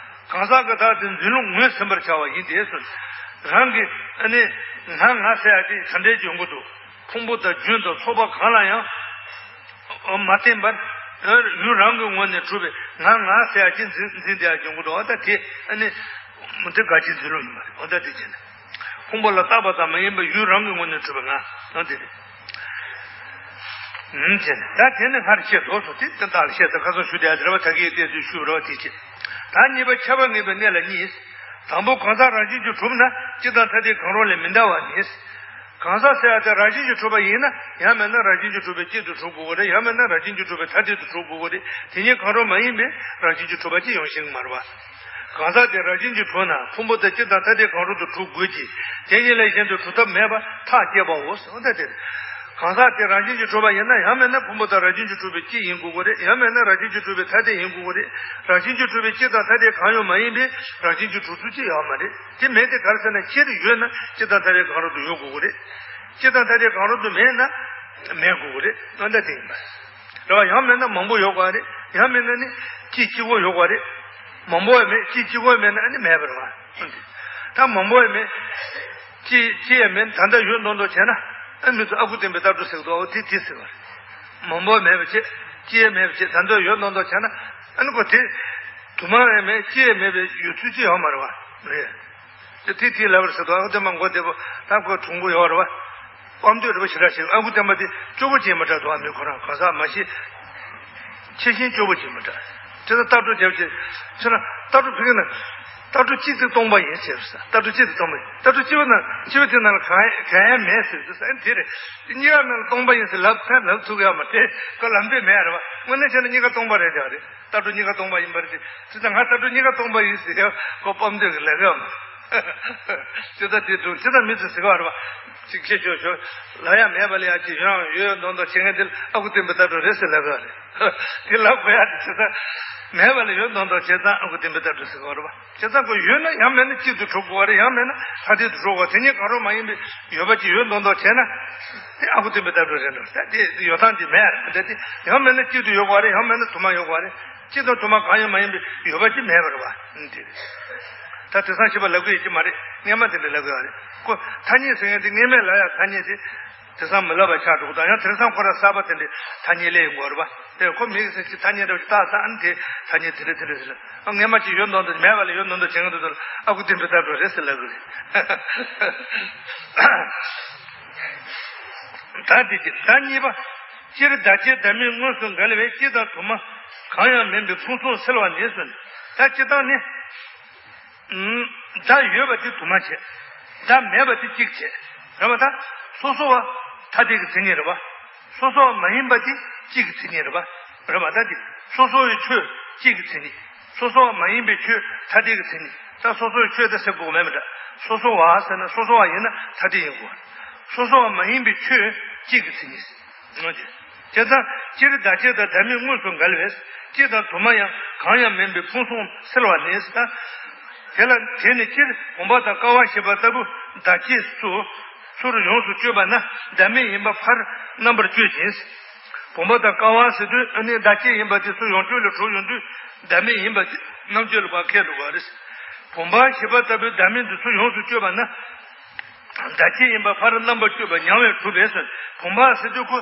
གང་ཟག་གི་བདག་ཏུ་འཛིན་ལུགས་ངོས་ཟིན་པར་བྱ་བ་ཡིན་ཏེ་གསུངས། རང་གི་ཨ་ནི་ང་ང་ཟེར་ཡ་དེ་ག་འདྲའི་ཡོང་གི་འདུག་ཕུང་པོ་དང་རྒྱུན་དང་ཚོགས་པ་གང་ལ་ཡང་མ་བརྟེན་པར་ཡུལ་རང་གི་ངོས་ནས་གྲུབ་པའི་ང་ང་ཟེར་ཡ་ཅིག་འཛིན་འཛིན་བསྡད་ཡ་ཡོང་གི་འདུག་འོ་ད་དེ་ཨ་ནི་མི་འདི་དགག་བྱའི་འཛིན་ལུགས་ཡིན་པ་རེད། འོ་ད་དེ་བྱས་ནས་ཕུང་པོ་ལ་བཏགས་པ་ཙམ་མ་ཡིན་པར་ཡུལ་རང་གི་ངོས་ནས་གྲུབ་པའི་ང་འོ་དེ་རེད། ཨུམ་བྱས་ནས་ད་དེ་ནི་སྔར་བཤད་དོ་གསུངས་ཏེ་དེ་དག་ལ་བཤད་དང་ཁ་སང་ཞུ་བསྡད་ཡ་དེ་རེད་བ། ད་གིན་བལྟས་ཚུལ་ཞུས་པ་རེད་བ། དེ་བྱས་ད་གཉིས་པ་ཁྱབ་པ་ངེས་པའི་གནས་ལ་གཉིས། དང་པོ་གང་ཟག་རང་བཞིན་གྱིས་གྲུབ་ན་སྤྱི་དང་ཐ་དད་གང་རུང་ལས་མི་འདའ་བ་ནི། གང་ཟག་ཟེར་ཡ་དེ་རང་བཞིན་གྱིས་གྲུབ་པ་ཡིན་ན་ཡང་མིན་ན་རང་བཞིན་གྱིས་གྲུབ་པའི་སྤྱི་དུ་གྲུབ་དགོས་ཀྱི་རེད། ཡང་མིན་ན་རང་བཞིན་གྱིས་གྲུབ་པའི་ཐ་དད་དུ་གྲུབ་དགོས་ཀྱི་རེད། དེ་གཉིས་གང་རུང་མ་ཡིན་པའི་རང་བཞིན་གྱིས་གྲུབ་པ་ཅིག་ཡོང་ཤེས་ཀྱི་མ་རེད་བ། གང་ཟག་དེ་རང་བཞིན་གྱིས་གྲུབ་ན་ཕུང་པོ་དང་སྤྱི་དང་ཐ་དད་གང་རུང་དུ་གྲུབ་དགོས་ཀྱི། དེ་གཉིས་ལས་གཞན་དུ་གྲུབ་ཐབས་མེད་པ་ཐག་བཅད་པའོ་ཟེར་བ་ད་དེ་རེད། གང་ཟག་དེ་རང་བཞིན་གྱིས་གྲུབ་པ་ཡིན་ན་ཡང་མིན་ན་ཕུང་པོ་དང་རང་བཞིན་གྱིས་གྲུབ་པའི་སྤྱི་ཡིན་དགོས་ཀྱི་རེད། ཡང་མིན་ན་རང་བཞིན་གྱིས་གྲུབ་པའི་ཐ་དད་ཡིན་དགོས་ཀྱི་རེད། རང་བཞིན་གྱིས་གྲུབ་པའི་སྤྱི་དང་ཐ་དད་གང་ཡང་མ་ཡིན་པའི་རང་བཞིན་གྱིས་གྲུབ་ཚུལ་ཅིག་ཡོད་མ་རེད། དེ་མེད་དེ་ག་རེ་ཟེར་ན་སྤྱིར་ཡོད་ན་སྤྱི་དང་ཐ་དད་གང་རུང་དུ་ཡོད་དགོས་ཀྱི་རེད། སྤྱི་དང་ཐ་དད་གང་རུང་དུ་མེད་ན་མེད་དགོས་ཀྱི་རེད། ཨ་ད་དེ་ཡིན་པ་རེད་བ། ཡང་མིན་ན་མང་པོ་ཡོད་དགོས་རེད། ཡང་མིན་ན་ནི་གཅིག་གཅིག་པོ་ཡོད་དགོས་རེད། མང་པོ་ཡང་མེད། གཅིག་གཅིག་པོ་མེད་ན་ཨ་ནི་མེད་པ་རེད་བ། ད་མང་པོ་ཡང་མེད། གཅིག་གཅིག་ཡང་མེད། ད་ལྟ་ཡོད་མདོག་མདོག་བྱས་ན་ཨ་མི་ཚོ་ཨ་ཁུ་སྟོན་པའི་ལྟ་གྲུབ་ཟེར་གི་འདུག་འོ་དེ་དེ་ཟེར་བ་རེད། མང་པོ་མེད་པ་བྱས། གཅིག་ཡང་མེད་པ་བྱས། ད་ལྟ་ཡོད་མདོག་མདོག་བྱས་ན་ཨ་ནི་ཁོ་དེ་དུ་མ་ཡང་མེད། གཅིག་ཡང་མེད་པའི་ཡོད་ཚུལ་ཅིག་ཡོད་མ་རེད་བ། རེད། དེ་དེ་ལབ་པར་ཟེར་དུས་ཨ་ཁུ་སྟོན་པ་མགོ་བདེ་པོ་ད་ཁོ་གྲུང་པོ་ཡོད་རེད་བ། དཔལ་འདོད་རེད་བ། ཞེ་དྲག་ཞིག་ཨ་ཁུ་སྟོན་པ་དེ་སྐྱོ་པོ་ཅིག་མི་འདྲ་འདུག་ཨ་མི་ཁོ་རང་གང་ཟག་མ་གཞི་ཆེ་ཞིང་སྐྱོ་པོ་ཅིག་མི་འདྲ། དེ་ལ་ལྟ་གྲུབ་རྒྱབ་ཅིག་ཁྱེད་རང་ལྟ་གྲུབ་ཕ་གི་ན་ལྟ་གྲུབ་གཅིག་དེ་སྟོང་པ་ཡིན་ཟེར་ས། ལྟ་གྲུབ་གཅིག་དེ་སྟོང་པ་ཡིན། ལྟ་གྲུབ་གཅིག་པོ་ན་གཅིག་པོ་དེ་ནང་ལ་གང་གང་ཡང་མེད་ཟེར་ས། ཨ་ནི་དེ་རེད། གཉིས་ཀ་ནང་ལ་སྟོང་པ་ཡིན་ཟེར་ལབ་ཐལ་ལབ་ཐུབ་ཡོད་མ་རེད། ཁོ་ལབ་འདོད་མེད་རེད་བ། དངོས་གནས་བྱས་ན་གཉིས་ཀ་སྟོང་པ་རེད་ཡོད་རེད། ལྟ་གྲུབ་གཉིས་ཀ་སྟོང་པ་ཡིན་པ་རེད། དེ་ཙང་ང་ལྟ་གྲུབ་གཉིས་ཀ་སྟོང་པ་ཡིན་ཟེར་ཡ་ཁོ་དཔལ་འདོད་ཀྱི་ལས་ཀ་མ། དེ་ལྟ་དེ་འདུག་དེ་ལྟ་མི་ཚོས་ཟེར་ག་རེད་བ། ཅིག་ཁྱེད་ཆོག་ཆོག་ལབ་ཡ་མེད་པ་ལ་ཡ་ཅིག་ཡོང་ཡོད་མདོག་མདོག་བྱེད་མཁན་དེ་ལ་ཨ་ཁུ་སྟོན་པའི་ལྟ་གྲུབ་རེད་ཟེར་ལབ་ག་རེད། དེ་ལབ་དགོས་ཡ་དེ་དེ་ལྟ་མེད་པ་ལ་ཡོད་མདོག་མདོག་བྱས་ཙང་ཨ་ཁུ་སྟོན་པའི་ལྟ་གྲུབ་ཟེར་ག་རེད་བ། བྱས་ཙང་ཁོ་ཡོད་ན་ཡང་མེད་ན་གཅིག་ཏུ་གྲུབ་དགོས་པ་རེད། ཡང་མེད་ན་ཐ་དད་དུ་གྲུབ་དགོས། དེ་གཉིས་གང་རུང་མ་ཡིན་པའི་ཡོད་པ་ཅིག་ཡོད་མདོག་མདོག་བྱས་ན་དེ་ཨ་ཁུ་སྟོན་པའི་ལྟ་གྲུབ་རེད་འགྲོ། ད་དེ་ཡོད་སྟངས་དེ་མེད་རེད། ད་དེ་ཡང་མེད་ན་གཅིག་ཏུ་ཡོད་དགོས་རེད། ཡང་མེད་ན་དུ་མ་ཡོད་དགོས་རེད། གཅིག་དང་དུ་མ་གང་ཡང་མ་ཡིན་པའི་ཡོད་པ་ཅིག་མེད་པ་རེད་བ། དེ་རེད། ད་དེང་སང་ཞིབ་པ་ལབ་གི་ཡོད་ཀྱི་མ་རེད། སྔས་མ་དེ་འདྲ་ལབ་གི་ཡོད་རེད། ཁོ་ཐ་སྙད་ཟེར་མཁན་དེ་སྔས་མས་ལབ་ཡ་ཐ་སྙད་དེ་དེང་སང་མི་ལབ་པ་ཆགས་འགྲོ་གི་འདུག་ཡང་དེང་སང་ཁོ་རང་གསར་པ་དེ་འདྲའི་ཐ་སྙད་སླེབས་ཡོང་གི་རེད་བ། དེ་ཁོ་མི་གི་ཟེར་གྱི་ཐ་སྙད་འདྲ་བ་ཅིག་བཏགས་ཙང་ཨ་ནི་དེ་ཐ་སྙད་དེ་འདྲ་དེ་འདྲ་ཟེར། ཨ་སྔས་མ་ཅིག་ཡོད་མདོག་མདོག་མེད་པ་ལ་ཡོད་མདོག་མདོག་བྱེད་མཁན་དེ་ཚོ་ལ་ཨ་ཁུ་སྟོན་པའི་ལྟ་གྲུབ་རེད་ཟེར་ལབ་གི་རེད། ད་དེ་གཅིག་ད་གཉིས་པ། སྤྱིར་བདག་བྱེད་བདག་མེད་དངོས་སུ་འགལ་བས་སྤྱི་དང་དུ་མ་གང་ཡང་མིན་པའི་ཕུང་གསུམ་སེལ་བ་ནི་ཟེར། ད་སྤྱིར་བཏང་ནི། བདག་ཡོད་པ་དེ་དུ་མ་བྱས། བདག་མེད་པ་དེ་གཅིག་བྱས། རེད་པ། ད་སོ་སོ་བ་ཐ་དད་ཀྱི་མཚན་ཉིད་རེད་པ། སོ་སོ་བ་མ་ཡིན་པ་དེ་གཅིག་གི་མཚན་ཉིད་རེད་པ། རེད་པ། ད་དེ་སོ་སོ་བའི་ཆོས་གཅིག་གི་མཚན་ཉིད། སོ་སོ་བ་མ་ཡིན་པའི་ཆོས་ཐ་དད་ཀྱི་མཚན་ཉིད། ད་སོ་སོ་བའི་ཆོས་དེ་ཟེར་དགོས་མེད་པ་འདྲ། སོ་སོ་བ་ཟེར་ན་སོ་སོ་བ་ཡིན་ན་ཐ་དད་ཡིན་དགོས། སོ་སོ་བ་མ་ཡིན་པའི་ཆོས་གཅིག་གི་མཚན་ཉིད། བྱས་ཙང་སྤྱིར་བདག་བྱེད་དང་བདག་མེད་དངོས་སུ་འགལ་བས་སྤྱི་དང་དུ་མ་ཡང་གང་ཡང་མིན་པའི་ཕུང་གསུམ་སེལ་བ་ནི་ཟེར། དེ་ལ་དེ་ནི་སྤྱིར་བུམ་པ་དང་ཀ་བ་ཞེས་པ་ལྟ་བུ་བདག་བསྐྱེད་སུ་ཚུར་ཡོངས་སུ་གཅོད་པ་ན་བདག་མེད་ཡིན་པ་ཕར་རྣམ་པར་གཅོད་ཅིང་། བུམ་པ་དང་ཀ་བ་ཟེར་དུས་ཨ་ནི་བདག་བསྐྱེད་ཡིན་པ་དེ་ཚུར་ཡོངས་གཅོད་ལ་གྲུབ་ཡོང་དུས་བདག་མེད་ཡིན་པ་དེ་རྣམ་གཅོད་ལ་ཕར་ཁས་འགྲོ་བ་རེད། བུམ་པ་ཞེས་པ་ལྟ་བུའི་བདག་མེད་དེ་ཚུར་ཡོངས་སུ་གཅོད་པ་ན། བདག་བསྐྱེད་ཡིན་པ་ཕར་རྣམ་པར་གཅོད་པ་ཉམས་པས་གྲུབ་པས་ཟེར། བུམ་པ་ཟེར་དུས་ཁོ་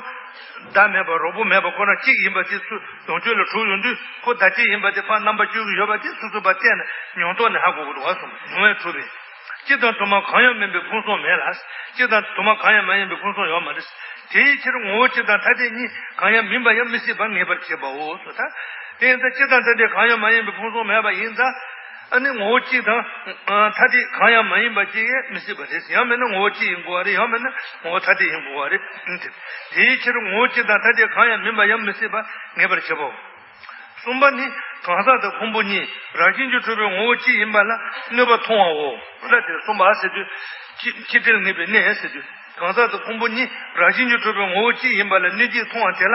བདག་མེད་པ་རོ་པོ་མེད་པ་ཁོ་རང་གཅིག་ཡིན་པ་དེ་ཚུར་ཡོངས་གཅོད་ལ་གྲུབ་ཡོང་དུས་ཁོ་བདག་བསྐྱེད་ཡིན་པ་དེ་ཕར་རྣམ་པར་གཅོད་ཀྱི་ཡོད་པ་དེ་སོ་སོ་ཕར་བལྟས་ནས་མྱོང་རྟོགས་ནས་ཧ་གོ་དགོས་འདུག་ག་གསུངས། ཉམས་པས་གྲུབ་པས། སྤྱི་དང་དུ་མ་གང་ཡང་མིན་པའི་ཕུང་གསུམ་མེད་ལ། སྤྱི་དང་དུ་མ་གང་ཡང་མ་ཡིན་པའི་ཕུང་གསུམ་ཡོད་མ་རེད། དེའི་ཕྱིར་ངོ་བོ་གཅིག་དང་ཐ་དད་གཉིས་གང་ཡང་མིན་པ་ཡང་མི་སྲིད་པ་ངེས་པར་བྱེད་པའོ་ཟེར། ད་དེ་ཡིན་ཙང་སྤྱི་དང་ཐ་དད་གང་ཡང་མ་ཡིན་པའི་ཕུང་གསུམ་མེད་པ་ཡིན་ཙང་། ཨ་ནི་ངོ་བོ་གཅིག་དང་ཨ་ཐ་དད་གང་ཡང་མ་ཡིན་པ་གཅིག་ཡང་མི་སྲིད་པ་རེད། ཡང་མིན་ན་ངོ་བོ་གཅིག་ཡིན་དགོས་པ་རེད། ཡང་མིན་ན་ངོ་བོ་ཐ་དད་ཡིན་དགོས་པ་རེད། དེའི་ཕྱིར་ངོ་བོ་གཅིག་དང་ཐ་དད་གང་ཡང་མིན་པ་ཡང་མི་སྲིད་པ་ངེས་པར་བྱེད་པའོ། གསུམ་པ་ནི་གང་ཟག་དང་ཕུང་པོ་གཉིས་རང་བཞིན་གྱིས་གྲུབ་པའི་ངོ་བོ་གཅིག་ཡིན་པ་ལ་གནོད་པ་མཐོང་བའོ། ད་དེ་གསུམ་པ་ཟེར་དུས་སྤྱི་སྤྱི་འབྲེལ་ངེས་པའི་གནས་ཟེར་དུས། གང་ཟག་དང་ཕུང་པོ་གཉིས་རང་བཞིན་གྱིས་གྲུབ་པའི་ངོ་བོ་གཅིག་ཡིན་པ་ལ་གནོད་བྱེད་མཐོང་བ་དེ་ལ་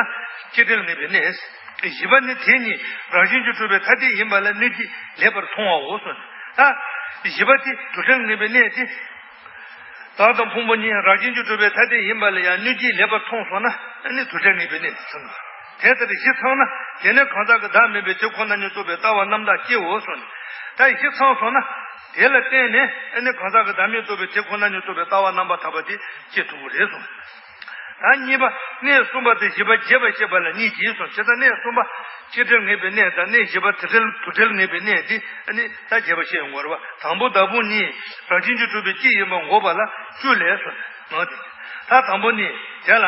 སྤྱི་འབྲེལ་ངེས་པའི་གནས། བཞི་པ་ནི་དེ་གཉིས་རང་བཞིན་གྱིས་གྲུབ་པའི་ཐ་དད་ཡིན་པ་ལ་གནོད་བྱེད་ལེགས་པར་མཐོང་བའོ་གསུངས། ད་བཞི་པ་དེ་དུ་འབྲེལ་ངེས་པའི་གནས་དེ། བདག་དང་ཕུང་པོ་གཉིས་རང་བཞིན་གྱིས་གྲུབ་པའི་ཐ་དད་ཡིན་པ་ལ་ཡང་གནོད་བྱེད་ལེགས་པར་མཐོང་སོང་ན་ཨ་ནི་དུ་འབྲེལ་ངེས་པའི་གནས་དེ་ཚང་། དེ་ལྟར་བཞི་ཚང་ན་དེ་ནི་གང་ཟག་གི་བདག་མེད་པའི་དེ་ཁོ་ན་ཉིད་རྟོགས་པའི་ལྟ་བ་རྣམ་དག་སྐྱེའོ་གསུངས། ད་བཞི་ཚང་སོང་ན་དེ་ལ་བརྟེན་ནས་ཨ་ནི་གང་ཟག་གི་བདག་མེད་རྟོགས་པའི་དེ་ཁོ་ན་ཉིད་རྟོགས་པའི་ལྟ་བ་རྣམ་པར་དག་པ་དེ་སྐྱེ་ཐུབ་ཀྱི་རེད་གསུངས། ད་གཉིས་པ་གནས་གསུམ་པ་དེ་བཞི་པ་རྒྱས་པར་བཤད་པ་ལ་གཉིས་ཀྱིས་སོ། བྱས་ཙང་གནས་གསུམ་པ་སྤྱི་འབྲེལ་ངེས་པའི་གནས་དང་གནས་བཞི་པ་དུ་འབྲེལ་དུ་འབྲེལ་ངེས་པའི་གནས་དེ་ཨ་ནི་ད་རྒྱས་པར་བཤད་ཡོང་གི་རེད་བ། དང་པོ་བདག་ཕུང་གཉིས་རང་བཞིན་གྱིས་གྲུབ་པའི་གཅིག་ཡིན་པ་འགོག་པ་ལ་བཅུ་ལས་སོ། ངོ་དེ། ད་དང་པོ་ནི་དེ་ལ་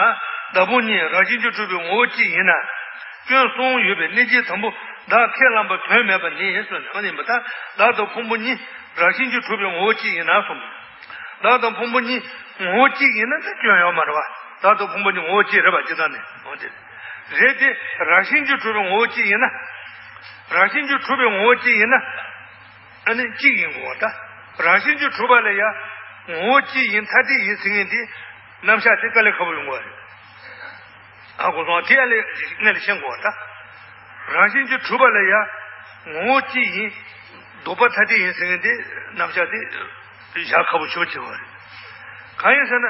བདག་ཕུང་གཉིས་རང་བཞིན་གྱིས་གྲུབ་པའི་ངོ་བོ་གཅིག་ཡིན་ན། སྐྱོན་གསུམ་ཡོད་པའི་གནས་ཚུལ་དང་པོ་བདག་ཁས་བླངས་པ་དོན་མེད་པ་ནི་སོ་ནི་ཨ་ནི་མི་ད་བདག་དང་ཕུང་པོ་གཉིས་རང་བཞིན་གྱིས་གྲུབ་པའི་ངོ་བོ་གཅིག་ཡིན་ན་གསུངས། བདག་དང་ཕུང་པོ་གཉིས་ངོ་བོ་གཅིག་ཡིན་ན་ད་སྐྱོན་ཡོད་མ་རེད་བ། བདག་དང་ཕུང་པོ་གཉིས་ངོ་བོ་གཅིག་རེད་པ། སྤྱིར་བཏང་ནས་འོ་དེ་རེད་དེ། རང་བཞིན་གྱིས་གྲུབ་པའི་ངོ་བོ་གཅིག་ཡིན་ན། རང་བཞིན་གྱིས་གྲུབ་པའི་ངོ་བོ་གཅིག་ཡིན་ན། ཨ་ནི་གཅིག་ཡིན་དགོས་ད། རང་བཞིན་གྱིས་གྲུབ་པ་ལ་ཡང་ངོ་བོ་གཅིག་ཡིན་ཐ་དད་ཡིན་ཟེར་མཁན་དེ་རྣམ་གཞག་དེ་དཀའ་ལས་ཁག་པོ་ཡོང་གི་རེད། ཨ་གོ་སོང་། དེ་ཡ་ལས་གནས་ལ་ཤེས་དགོས་ད། རང་བཞིན་གྱིས་གྲུབ་པ་ལ་ཡང་ངོ་བོ་གཅིག་ཡིན། ལྡོག་པ་ཐ་དད་ཡིན་ཟེར་མཁན་དེ་རྣམ་གཞག་དེ་བཞག་ཁག་པོ་ཞེ་པོ་ཅིག་ཡོང་གི་རེད། གང་ཡིན་ཟེར་ན།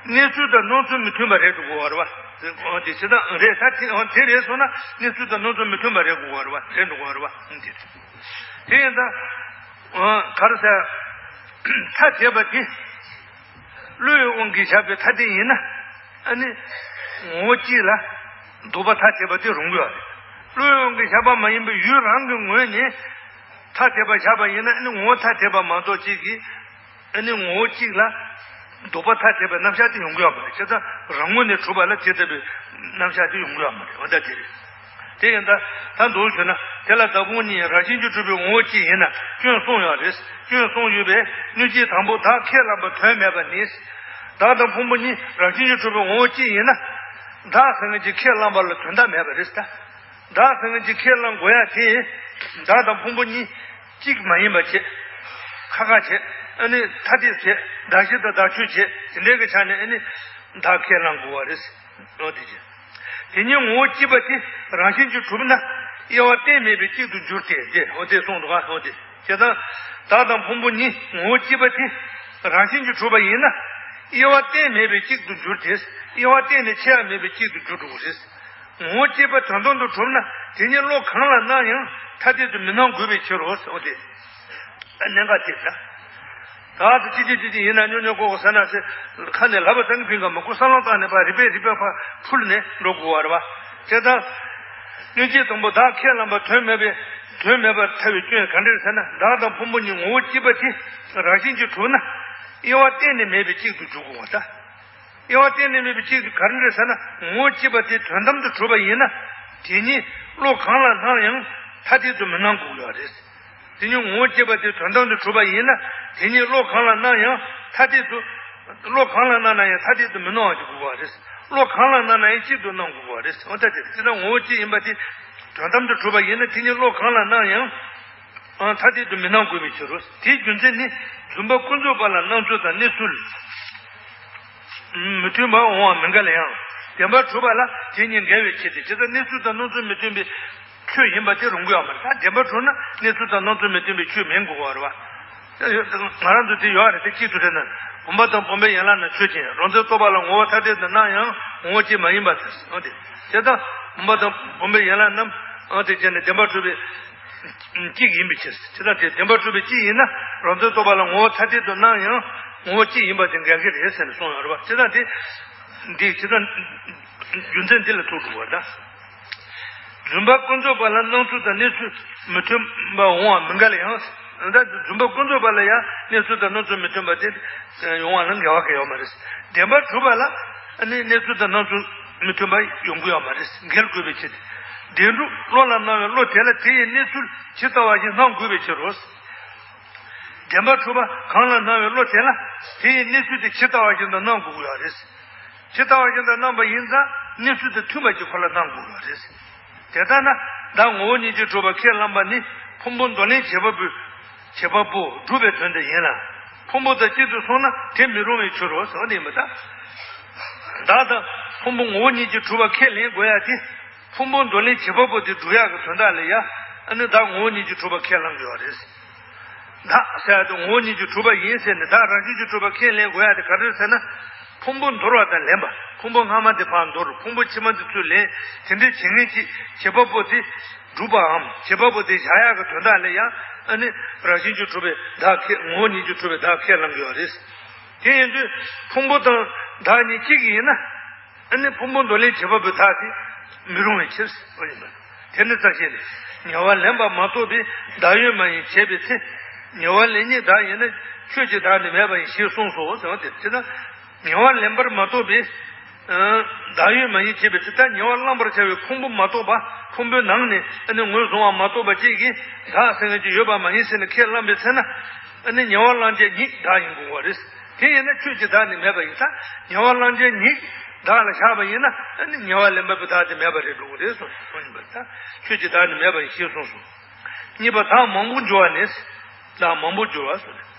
གནས་ཚུལ་དང་སྣང་ཚུལ་མི་མཐུན་པ་རེད་འགྲོ་དགོས་པ་རེད་བ། དེ་དེ་ཇི་ལྟར་རེད་ད་དེ་དེ་རེད་སོང་ན་གནས་ཚུལ་དང་སྣང་ཚུལ་མི་མཐུན་པ་རེད་དགོས་པ་རེད་བ། རེད་འགྲོ་དགོས་པ་རེད་བ། དེ་དེ་ཡིན་ད། ག་རེ་ཟེར། ཐ་དད་པ་དེ། བློའི་དབང་གིས་བཞག་པའི་ཐ་དད་ཡིན་ན། ཨ་ནི། ངོ་བོ་གཅིག་ལ། ལྡོག་པ་ཐ་དད་པ་དེ་རུང་གི་ཡོད་རེད། བློའི་དབང་གིས་བཞག་པ་མ་ཡིན་པའི་ཡུལ་རང་གི་ངོས་ནས། ཐ་དད་པ་བཞག་པ་ཡིན་ན་ཨ་ནི་ངོ་བོ་ཐ་དད་པ་མ་གཏོགས་གཅིག་གིས། ཨ་ནི་ངོ་བོ་གཅིག་ལ། ལྡོག་པ་ཐ་དད་པའི་རྣམ་གཞག་དེ་ཡོང་གི་ཡོད་མ་རེད། བྱས་ཙང་རང་ངོས་ནས་གྲུབ་པ་ལ་དེ་ལྟ་བུའི་རྣམ་གཞག་དེ་ཡོང་གི་ཡོད་མ་རེད། འོ་ད་དེ་རེད། དེ་ཡིན་ད། ད་མདོར་བྱས་ན་དེ་ལ་བདག་ཕུང་གཉིས་རང་བཞིན་གྱིས་གྲུབ་པའི་ངོ་བོ་གཅིག་ཡིན་ན་སྐྱོན་གསུམ་ཡོད་རེད། སྐྱོན་གསུམ་ཡོད་པའི་གནོད་བྱེད་དང་པོ་བདག་ཁས་བླངས་པ་དོན་མེད་པ་ནི། བདག་དང་ཕུང་པོ་གཉིས་རང་བཞིན་གྱིས་གྲུབ་པའི་ངོ་བོ་གཅིག་ཡིན་ན། བདག་ཟེར་མཁན་གྱི་ཁས་བླངས་པ་ལ་དོན་དག་མེད་པ་རེད་ད། བདག་ཟེར་མཁན་གྱི་ཁས་བླངས་དགོས་ཡ་དེ། བདག་དང་ཕུང་པོ་གཉིས་གཅིག་མ་ཡིན་པ་བྱས། ཁ་ཁ་བྱས། ཨ་ནི་ཐ་དད་བྱས། བདག་གཞན་དང་བདག་ཆོས་བྱས། དེ་འདྲའི་གི་ཆ་ནས་ཨ་ནི་བདག་ཁས་བླངས་དགོས་པ་རེད། འོ་དེ་བྱས། དེ་ཉིད་ངོ་བོ་གཅིག་པ་དེ་རང་བཞིན་གྱིས་གྲུབ་ན་དབྱེ་བ་གཏན་མེད་པའི་གཅིག་ཏུ་འགྱུར་ཏེ་དེ་འོ་དེ་གསུངས་འདུག་ག་འོ་དེ་བྱས་ཙང་། བདག་དང་ཕུང་པོ་གཉིས་ངོ་བོ་གཅིག་པ་དེ་རང་བཞིན་གྱིས་གྲུབ་པ་ཡིན་ན། དབྱེ་བ་གཏན་མེད་པའི་གཅིག་ཏུ་འགྱུར་ཏེ། དབྱེ་བ་གཏན་ནས་ཕྱེ་ཡ་མེད་པའི་གཅིག་ཏུ་འགྱུར་འགྲོ་གི་རེད། ངོ་བོ་གཅིག་པ་དོན་དམ་དུ་གྲུབ་ན་དེ་ཉིད་བློ་གང་ལ་སྣང་ཡང་ཐ་དད་དུ་མི་སྣང་དགོས་པའི་ཕྱིར་རོ། འོ་དེ། གནད་འགག་དེ་རེད། ད་དུ་ཅི་ཅི་ཅི་ཅི་ཡིན་ན་སྨྱོ་སྨྱོ་ཀོ་ཀོ་ཟེར་ན་ཟེར། ཁ་ནས་ལབ་པ་ཙམ་གྱིས་ཕན་ག་མ་ཁུ་ས་ལོང་བཏང་ནས་ཕར་རི་པས་རི་པས་ཕར་འཕུར་ནས་འགྲོ་དགོས་པ་རེད་བ། བྱས་ཙང་། གནོད་བྱེད་དང་པོ་བདག་ཁས་བླངས་པ་དོན་མེད་པའི། དོན་མེད་པར་ཐལ་བའི་སྐྱོན་ག་འདྲ་ཟེར་ན་བདག་དང་ཕུང་པོ་གཉིས་ངོ་བོ་གཅིག་པ་དེ་རང་བཞིན་གྱིས་གྲུབ་ན། དབྱེ་བ་གཏན་ནས་མེད་པའི་གཅིག་ཏུ་འཇུག་དགོས་པ་ད། དབྱེ་བ་གཏན་ནས་མེད་པའི་གཅིག་ཏུ་ག་རེ་རེད་ཟེར་ན་ངོ་བོ་གཅིག་པ་དེ་དོན་དམ་དུ་གྲུབ་པ་ཡིན་ན། དེ་ཉིད་བློ་གང་ལ་སྣང་ཡང་ཐ་དད་དུ་མི་སྣང་དགོས་ཡོད་རེད། དེ་ཉིད་ངོ་བོ་གཅིག་པ་དེ་དོན་དམ་དུ་གྲུབ་པ་ཡིན་ན། དེ་ཉིད་བློ་གང་ལ་སྣང་ཡང་ཐ་དད་དུ། བློ་གང་ལ་སྣང་ན་ཡང་ཐ་དད་དུ་མི་སྣང་བ་ཞིག་དགོས་པ་རེད། བློ་གང་ལ་སྣང་ན་ཡང་གཅིག་ཏུ་སྣང་དགོས་པ་རེད། འོ་ད་དེ་དེ་ལྟར་ངོ་བོ་གཅིག་ཡིན་པ་དེ་དོན་དམ་དུ་གྲུབ་པ་ཡིན་ན་དེ་ཉིད་བློ་གང་ལ་སྣང་ཡང་ཐ་དད་དུ་མི་སྣང་དགོས་པའི་ཕྱིར་རོ། དེའི་རྒྱུ་མཚན་ནི་བུམ་པ་ཀུན་རྫོབ་པ་ལ་སྣང་ཚུལ་དང་གནས་ཚུལ་མི་མཐུན་པ་འོང་བ་མི་འགལ་ཡང་བདེན་པར་གྲུབ་པ་ལ་དེ་གཉིས་འགལ་བའི་ཕྱིར་ཏེ། ཇི་ལྟར་གནས་ཚུལ་དང་སྣང་ཚུལ་མི་མཐུན་པའི་ཆོས་ཡིན་པ་དེ་རུང་གི་ཡོད་མ་རེད། ད་བདེན་པར་གྲུབ་ན་གནས་ཚུལ་དང་སྣང་ཚུལ་མི་མཐུན་པའི་ཆོས་མིན་དགོས་པ་རེད་བ། ང་རང་ཚོ་དེ་ཡོད་རེད། དེ་གཅིག་ཏུ་རེད་ན། བུམ་པ་དང་བུམ་པའི་ཡན་ལག་རྣམས་ཆོས་ཅན། རང་དོན་རྟོགས་པ་ལ་ངོ་བོ་ཐ་དད་དུ་སྣང་ཡང་ངོ་བོ་གཅིག་མ་ཡིན་པ་དེ། འོ་དེ། དེ་ལྟར་བུམ་པ་དང་བུམ་པའི་ཡན་ལག་རྣམས། འོ་དེ་བྱས་ནས་བདེན་པར་གྲུབ་པའི་གཅིག་ཡིན་པའི་ཕྱིར། དེ་ལྟར་དེ་བདེན་པར་གྲུབ་པའི་གཅིག་ཡིན་ན། རང་དོན་རྟོགས་པ་ལ་ངོ་བོ་ཐ་དད་དུ་སྣང་ཡང་ངོ་བོ་གཅིག་ཡིན་པ་དེ་འགལ་གྱི་རེད་ཟེར་ནས་གསུངས་ཡོད་རེད་པ། དེ་ལྟར་དེ། འདི་ཇི་ལྟར་རྒྱུ་མཚན་འདི་ལ་ཐུག་འགྲོ་བ་དང་། རྫུན་པ་ཀུན་རྫོབ་པ་ལ་སྣང་ཚུལ་དང་གནས་ཚུལ་མི་མཐུན་པ་འོང་བ་མི་འགལ་ཡང་། ད་རྫུན་པ་ཀུན་རྫོབ་པ་ལ་ཡང་གནས་ཚུལ་དང་སྣང་ཚུལ་མི་མཐུན་པ་དེ་ཡོང་བ་ལ་འགལ་བ་གང་ཡོད་མ་རེད། བདེན་པར་གྲུབ་པ་ལ་ནི་གནས་ཚུལ་དང་སྣང་ཚུལ་མི་མཐུན་པ་ཡོང་གི་ཡོད་མ་རེད། འགལ་དགོས་པའི་ཕྱིར། བདེན་གྲུབ་བློ་ལ་སྣང་བའི་བློ་དེ་ལ་དེ་ཡི་གནས་ཚུལ་ཇི་ལྟ་བ་བཞིན་སྣང་དགོས་པའི་ཕྱིར་རོ། བདེན་པར་གྲུབ་པ་གང་ལ་སྣང་བའི་བློ་དེ་ལ་དེ་ཡི་གནས་ཚུལ་དེ་ཇི་ལྟ་བ་བཞིན་དུ་སྣང་དགོས་ཀྱི་ཡོད་རེད། ཇི་ལྟ་བ་བཞིན་དུ་སྣང་བ་ཡིན་ཙང་གནས་ཚུལ་དེ་མཐུན་པ་ཅིག་ཁོ་ལ་སྣང་དགོས་ཀྱི་ཡོད་རེད། དེ་ལྟར་ན་བདག་ངོ་བོ་ཉིད་ཀྱིས་གྲུབ་པ་ཁས་བླངས་པ་ནི་ཕུང་པོ་འདོར་ལེན་བྱེད་པ་པོའི་བྱེད་པ་པོ་སྒྲུབ་པའི་དོན་དེ་ཡིན་ལ། ཕུང་པོ་དང་གཅིག་ཏུ་སོང་ན་དེ་མི་རུང་བའི་ཕྱིར་རོ་ཟེར་བ་ནི་མི་ལྟ། བདག་དང་ཕུང་པོ་ངོ་བོ་ཉིད་ཀྱིས་གྲུབ་པ་ཁས་ལེན་དགོས་ཡ་དེ། ཕུང་པོ་འདོར་ལེན་བྱེད་པ་པོ་དེ་སྒྲུབ་ཡག་གི་དོན་དག་ལ་ཡ། ཨ་ནི་བདག་ངོ་བོ་ཉིད་ཀྱིས་གྲུབ་པ་ཁས་བླངས་དགོས་པ་རེད། བདག་ཟེར་ཡ་དེ་ངོ་བོ་ཉིད་ཀྱིས་གྲུབ་པ་ཡིན་ཟེར་ནས་བདག་རང་བཞིན་གྱིས་གྲུབ་པ་ཁས་ལེན་དགོས་ཡ་དེ་ག་རེ་ཟེར་ན། ཕུང་པོ་འདོར་བ་དང་ལེན་པ། ཕུང་པོ་སྔ་མ་དེ་ཕར་འདོར། ཕུང་པོ་ཕྱི་མ་དེ་ཚུར་ལེན། དེ་འདྲའི་བྱེད་མཁན་གྱི་བྱེད་པ་པོ་དེ་སྒྲུབ་པའམ་བྱེད་པ་པོ་དེ་བཞག་ཡག་གི་དོན་དག་ལ་ཡང་། ཨ་ནི་རང་བཞིན་གྱིས་གྲུབ་པའི་བདག་ཁས། ངོ་བོ་ཉིད་ཀྱིས་གྲུབ་པའི་བདག་ཁས་བླངས་དགོས་པ་རེད། དེ་ཡིན་དུས་ཕུང་པོ་དང་བདག་གཉིས་གཅིག་ཡིན་ན། ཨ་ནི་ཕུང་པོ་འདོར་ལེན་བྱེད་པ་པོའི་བདག་དེ་མི་རུང་བའི་ཕྱིར། འོ་ཡིན་པ། དེ་ནི་རྩ་ཤེས་ནས། ཉེ་བར་ལེན་པ་མ་གཏོགས་པའི་བདག་ཡོད་མ་ཡིན་བྱས་པའི་ཚེ། ཉེ་བར་ལེན་ཉིད་བདག་ཡིན་ན་ཆོས་ཀྱི་བདག་ནི་མེད་པ་ཡིན་ཞེས་གསུངས་སོ་ཟེར་བ་དེ་ཅི་ན། ཉེ་བར་ལེན་པར་མ་གཏོགས་པའི་བདག་ཡོད་མ་ཡིན་བྱས་པའི་ཚེ། ད་ཉེ་བར་བླང་པར་བྱ་བའི་ཕུང་པོ་མ་གཏོགས་པ། ཕུང་པོའི་ནང་ནས་ཨ་ནི་ངོས་བཟུང་བ་མ་གཏོགས་པ་གཅིག་གིས་བདག་ཟེར་མཁན་ཅིག་ཡོད་པ་མ་ཡིན་ཟེར་ནས་ཁས་བླངས་པའི་ཚེ་ན། ཨ་ནི་ཉེ་བར་བླང་བྱ་ཉིད་བདག་ཡིན་དགོས་པ་རེད། དེ་ཡིན་ན་ཆོས་ཀྱི་བདག་ནི་མེད་པ་ཡིན་ཙང་། ཉེ་བར་བླང་བྱ་ཉིད་བདག་ལ་བཞག་པ་ཡིན་ན། ཨ་ནི་ཉེ་བར་ལེན་པ་པོའི་བདག་དེ་མེད་པ་རེད་འགྲོ་གི་རེད་གསུངས་གསུངས་ཡིན་པ་རེད། ད་ཆོས་ཀྱི་བདག་ནི་མེད་པ་ཡིན་ཞེས་གསུངས་སོ། གཉིས་པ་བདག་མང་པོ་སྦྱོར་བ་ནི། བདག་མང་པོ་སྦྱོར་བ་གསུངས།